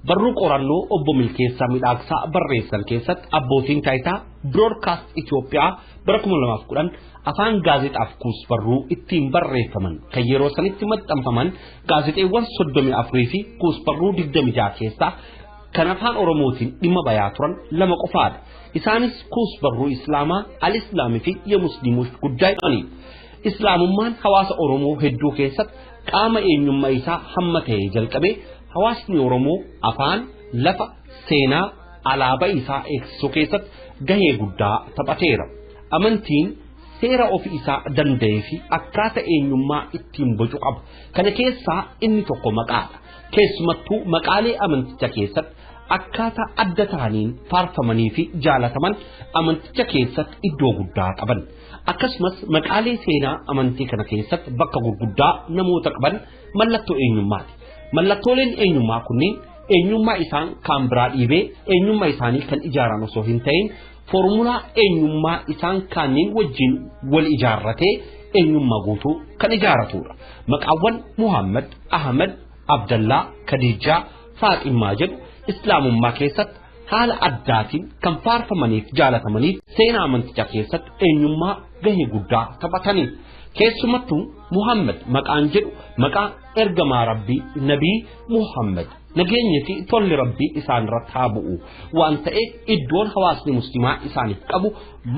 Barruu qorannoo obbo Milkeessaa Midhaagsaa barreessan keessatti abbootiin taayitaa Broadcast Itoophiyaa bara 2010 afaan gaazexaaf kuusbarruu ittiin barreeffaman kan yeroo sanitti maxxanfaman gaazexeewwan 34 fi kuusbarruu 26 keessaa kan afaan Oromootiin dhimma bayaa turan lama qofaadha. Isaanis kuusbarruu Islaamaa, Al-Islaamii fi Yemusliimosh guddaa jedhani. Islaamummaan hawaasa Oromoo hedduu keessatti qaama eenyummaa isaa hamma ta'e jalqabee hawaasni Oromoo afaan, lafa, seenaa, alaabaa isaa eegsisuu keessatti gahee guddaa taphateera. Amantiin seera ofii isaa danda'ee fi akkaataa eenyummaa ittiin bocu qaba. Kana keessaa inni tokko maqaadha. Keessumattuu maqaalee amanticha keessatti akkaataa adda ta'aniin faarfamanii fi jaalataman amanticha keessatti iddoo guddaa qaban. Akkasumas maqaalee seenaa amantii kana keessatti bakka gurguddaa namoota qaban mallattoo eenyummaati. Mallattooleen eenyummaa kunneen eenyummaa isaan kan biraa dhiibee eenyummaa isaanii kan ijaaran osoo hin ta'in foormulaa eenyummaa isaan kaaniin wajjin wal ijaarratee eenyummaa guutuu kan ijaaratudha. Maqaawwan Muhammad, Ahmad, Abdallaa, Khadijaa, Faaximmaa jedhu Islaamummaa keessatti haala addaatiin kan faarfamaniif jaalatamaniif seenaa amantichaa keessatti eenyummaa gahee guddaa taphatanii. Keessumattuu Muhammad maqaan jedhu maqaa ergamaa Rabbii Nabii Muhammad nageenyi fi tolli Rabbii isaan irratti haa bu'u waan ta'eef iddoon hawaasni musliimaa isaaniif qabu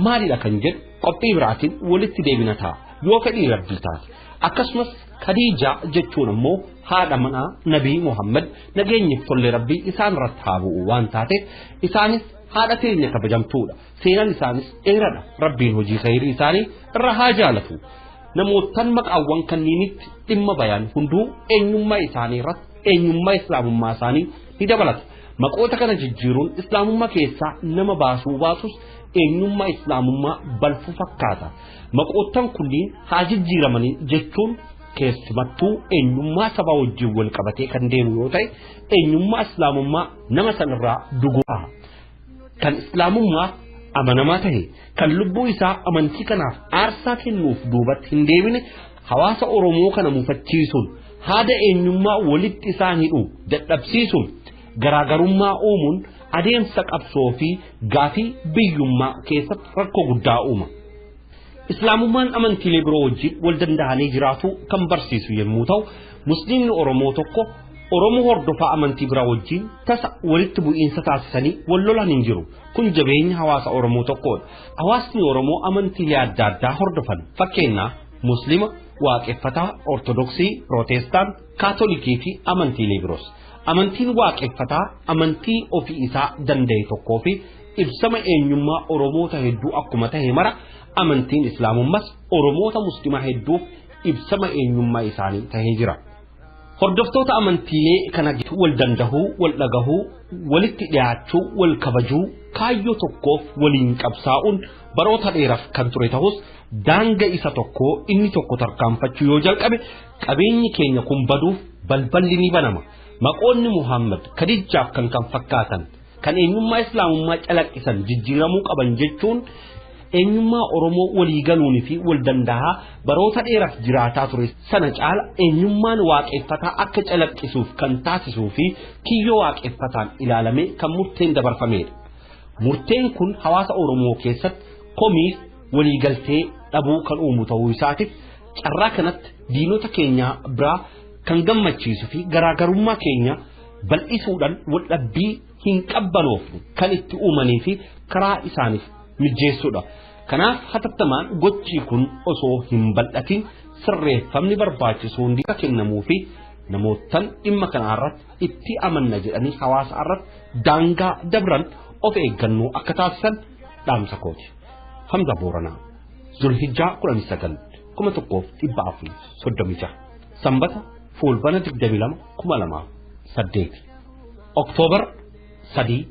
maalidha kan jedhu qophii biraatiin walitti deebina ta'a yoo fedhii Rabbii taate. Akkasumas Khadiijaa jechuun immoo haadha manaa Nabii Muhammad nageenyi fi tolli Rabbii isaan irratti haa bu'u waan taateef isaanis haadha teenya kabajamtuudha. Seenaan isaanis dheeraadha. Rabbiin hojii khayrii isaanii irra haa jaalatu. Namootaan maqaawwan kanniinitti dhimma bayan hunduu eenyummaa isaanii irratti eenyummaa islaamummaa isaanii ni dabalata. Maqoota kana jijjiiruun islaamummaa keessaa nama baasuu baatus eenyummaa islaamummaa balfu fakkaata. Maqoottan kunniin haa jijjiiramanii jechuun keessumattuu eenyummaa sabaa wajjin wal qabatee kan deemu yoo ta'e eenyummaa islaamummaa nama sanarraa dugu'a. Kan islaamummaa amanamaa ta'e kan lubbuu isaa amantii kanaaf aarsaa kennuuf duubatti hin deebine hawaasa Oromoo kana mufachiisuun haada eenyummaa walitti isaan hidhu dadhabsiisuun garaagarummaa uumuun adeemsa qabsoo fi gaafii biyyummaa keessatti rakkoo guddaa uuma. Islaamummaan amantiilee biroo wajjin wal danda'anii jiraatu kan barsiisu yommuu ta'u musliimni Oromoo tokko Oromoo hordofaa amantii biraa wajjin tasa walitti bu'iinsa taasisanii wal lolan hin jiru. Kun jabeenya hawaasa Oromoo tokkodha. Hawaasni Oromoo amantiilee adda addaa hordofan. Fakkeenyaaf Musliima, Waaqeffataa, Ortodoksii, Pirootestaan, Kaatolikii fi amantiilee biroos. Amantiin waaqeffataa amantii ofii isaa danda'e tokkoo fi ibsama eenyummaa Oromoota hedduu akkuma ta'e mara amantiin Islaamummaas Oromoota Musliimaa hedduuf ibsama eenyummaa isaanii tahee jira. Hordoftoota amantiilee kana wal dandahuu, wal dhagahuu, walitti dhiyaachuu, wal kabajuu, kaayyoo tokkoof waliin qabsaa'uun baroota dheeraaf kan ture ta'us daanga isa tokkoo inni tokko tarkaanfachuu yoo jalqabe qabeenyi keenya kun baduuf balballi ni banama. Maqoonni Muhammad Khadijaaf kan kan fakkaatan kan eenyummaa islaamummaa calaqqisan jijjiiramuu qaban jechuun eenyummaa Oromoo walii galuunii fi wal danda'aa baroota dheeraaf jiraataa ture sana caala eenyummaan waaqeffataa akka calaqqisuuf kan taasisuu fi kiyyoo waaqeffataan ilaalamee kan murteen dabarfamedha. Murteen kun hawaasa Oromoo keessatti komiif waliigaltee dhabuu kan uumu ta'uu isaatiif carraa kanatti diinota keenya biraa kan gammachiisuu fi garaagarummaa keenya bal'isuudhaan waldhabbii hin qabbanoofne kan itti uumanii fi karaa isaaniif mijeessuudha. Kanaaf hatattamaan gochi kun osoo hin bal'atin sirreeffamni barbaachisu hundi akka kennamuu fi namootaan dhimma kanarratti itti amanna jedhanii hawaasa irratti daangaa dabran of eeggannoo akka taasisan dhaamsa kooti. Hamza Booranaa, Zulhijjaa 19 1436, Sanbata Fulbana 22 2008, Oktoobar 3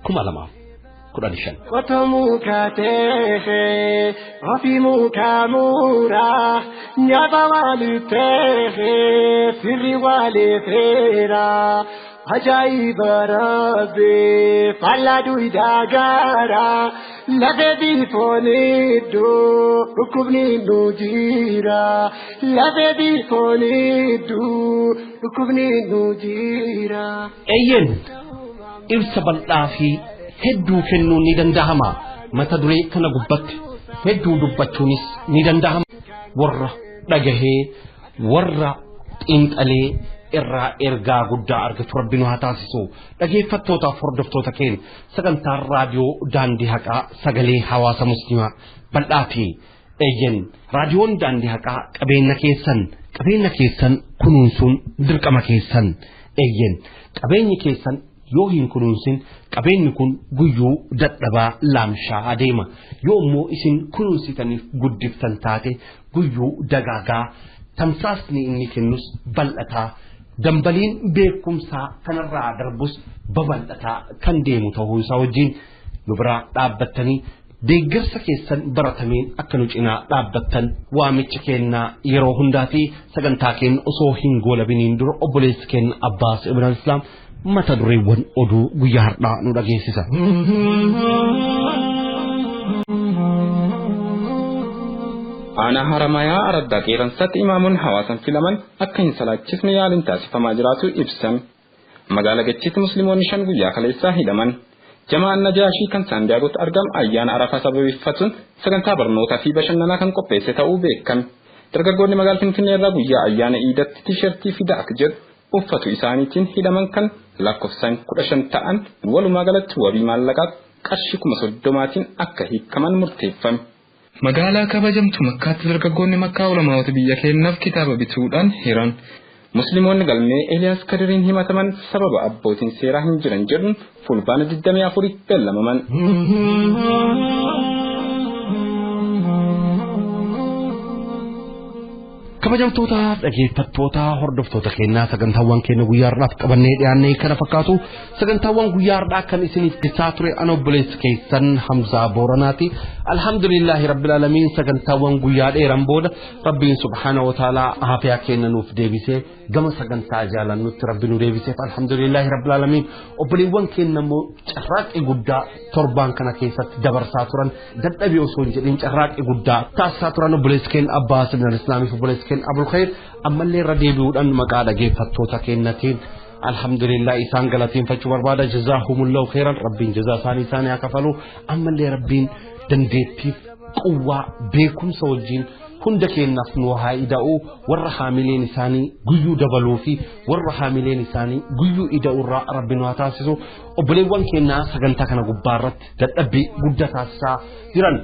2015. Qotomuu kaatee ofii mukaa muuraa nyaata walittee firri walifeeraa ajaa'iba rabbi faallaa duwidaa gaaraa lafee biifoon iddoo dhukkubni nu jira lafee biifoon iddoo dhukkubni nu jira. Eeyyeen ibsa bal'aa fi hedduu kennuun ni danda'ama. Mata duree kana gubbatti hedduu dubbachuunis ni danda'ama. Warra dhagahee warra xiinxalee irraa ergaa guddaa argatu rabbi nu haa taasisu. Dhageeffattootaaf hordoftoota keenya sagantaan raadiyoo daandii haqaa sagalee hawaasa musliimaa bal'aa fi eeyyen raadiyoon daandii haqaa qabeenya keessan kunuunsuun dirqama keessan eeyyen qabeenyi keessan yoo hin kunuunsin qabeenyi kun guyyuu dadhabaa laamshaa adeema yoo immoo isin kunuunsitaniif guddiftan taate guyyuu dagaagaa tamsaasni inni kennus bal'ataa dambaliin beekumsaa kanarraa darbus babal'ataa kan deemu ta'uu isaa wajjin nu biraa dhaabbattanii deeggarsa keessan baratameen akka nu cinaa dhaabbattan waamicha kennaa yeroo hundaa fi sagantaa keenya osoo hin goolabiniin dura obboleessi keenya Abbaas Ibn Islaam mata dureewwan oduu guyyaa har'aa nu dhageessisa. Aanaa Haramayaa Araddaa Qeerransaatti imaamoonni hawaasan filaman akka hin salaachisne yaaliin taasifamaa jiraatu ibsan. Magaalaa Gachiitti musliimoonni 5 guyyaa kaleessaa hidhaman. Jamaan Najaashii kan Saandiyaagotti argamu ayyaana Arafaa sababeeffachuun sagantaa barnootaa fi bashannanaa kan qopheesse ta'uu beekame. Dargaggoonni magaalaa Finfinnee irraa guyyaa ayyaana Iidatti tiishartii fidaa akka jedhu uffatu isaaniitiin hidhaman kan lakkoofsaan 15 ta'an walumaa galatti wabii maallaqaa qarshii 30,000 akka hiikaman murteeffame. Magaalaa kabajamtu Makkaatti dargaggoonni Makkaa ulamaa'ota biyya keenyaaf kitaaba bituudhaan hiran. Musliimoonni galmee Eeliyaas Kadiriin himataman sababa abbootiin seeraa hin jiran jedhuun fulbaana 24 beellamaman. Kabajamtoota dhaggeeffattoota hordoftoota keenyaa sagantaawwan keenya guyyaa har'aaf qabannee dhiyaannee kana fakkaatu sagantaawwan guyyaa har'aa kan isiniif dhiyeessaa ture ana obboleessi keessan Hamzaa Booranaati. Alhamdulillaahi Rabbil Aalamiin sagantaawwan guyyaa dheeran booda Rabbiin subhaana wa ta'aalaa aafiyaa keenya nuuf deebisee gama sagantaa jaalannutti Rabbi nu deebiseef alhamdulillaahi Rabbil Aalamiin obboleewwan keenya immoo carraaqqii guddaa torbaan kana keessatti dabarsaa turan dadhabee osoo hin jedhin carraaqqii guddaa taasisaa turan obboleessi keenya Abbaas ibn Islaamiif obboleessi keenya Abul Khayr ammallee irra deebi'uudhaan maqaa dhaggeeffattoota keenyatiin alhamdulillah isaan galateeffachuu barbaada jazaahumullahu khairan rabbiin jazaa isaanii isaanii haa kafalu ammallee rabbiin dandeettiif quwwaa beekumsa wajjin hunda keenyaaf nu haa ida'u warra haamileen isaanii guyyuu dabaluu fi warra haamileen isaanii guyyuu ida'u irraa rabbi nu haa taasisu obboleewwan keenyaa sagantaa kana gubbaa irratti dadhabbii guddaa taasisaa jiran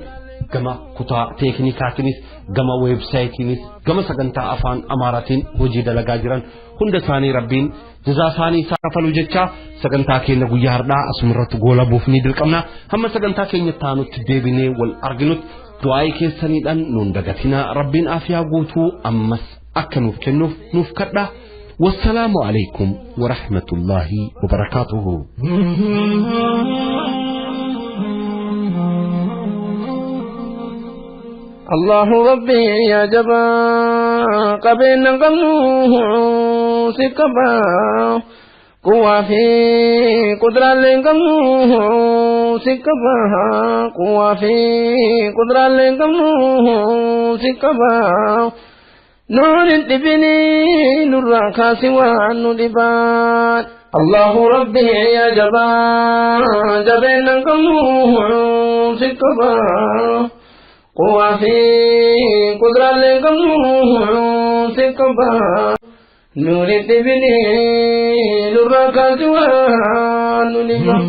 gama kutaa teeknikaatiinis gama weebsaayitiinis gama sagantaa afaan amaaraatiin hojii dalagaa jiran hunda isaanii rabbiin jazaa isaanii isaa kafalu jecha sagantaa keenya guyyaa har'aa asumarratti goolabuuf ni dirqamna hamma sagantaa keenya taanutti deebinee wal arginutti du'aa'ii keessaniidhaan nuun dagatinaa rabbiin afiyaa guutuu ammas akka nuuf kennuuf nuuf kadhaa. والسلام عليكم ورحمة الله وبركاته. الله ربي يا جبا قبل قمنوه سكبا Quwaa fi kuduraalee hin qabnu si qaba. Quwaa fi kuduraalee hin qabnu si qaba. Nuun hin dhibini nurraa kaasi waan nu dhibaan. Allahu Rabbi yaa jabaa jabeenya hin qabnu si qaba. Quwaa fi kuduraalee hin qabnu si qaba. Nuun hin dhibini nurraa kaasi waan nu dhibaan.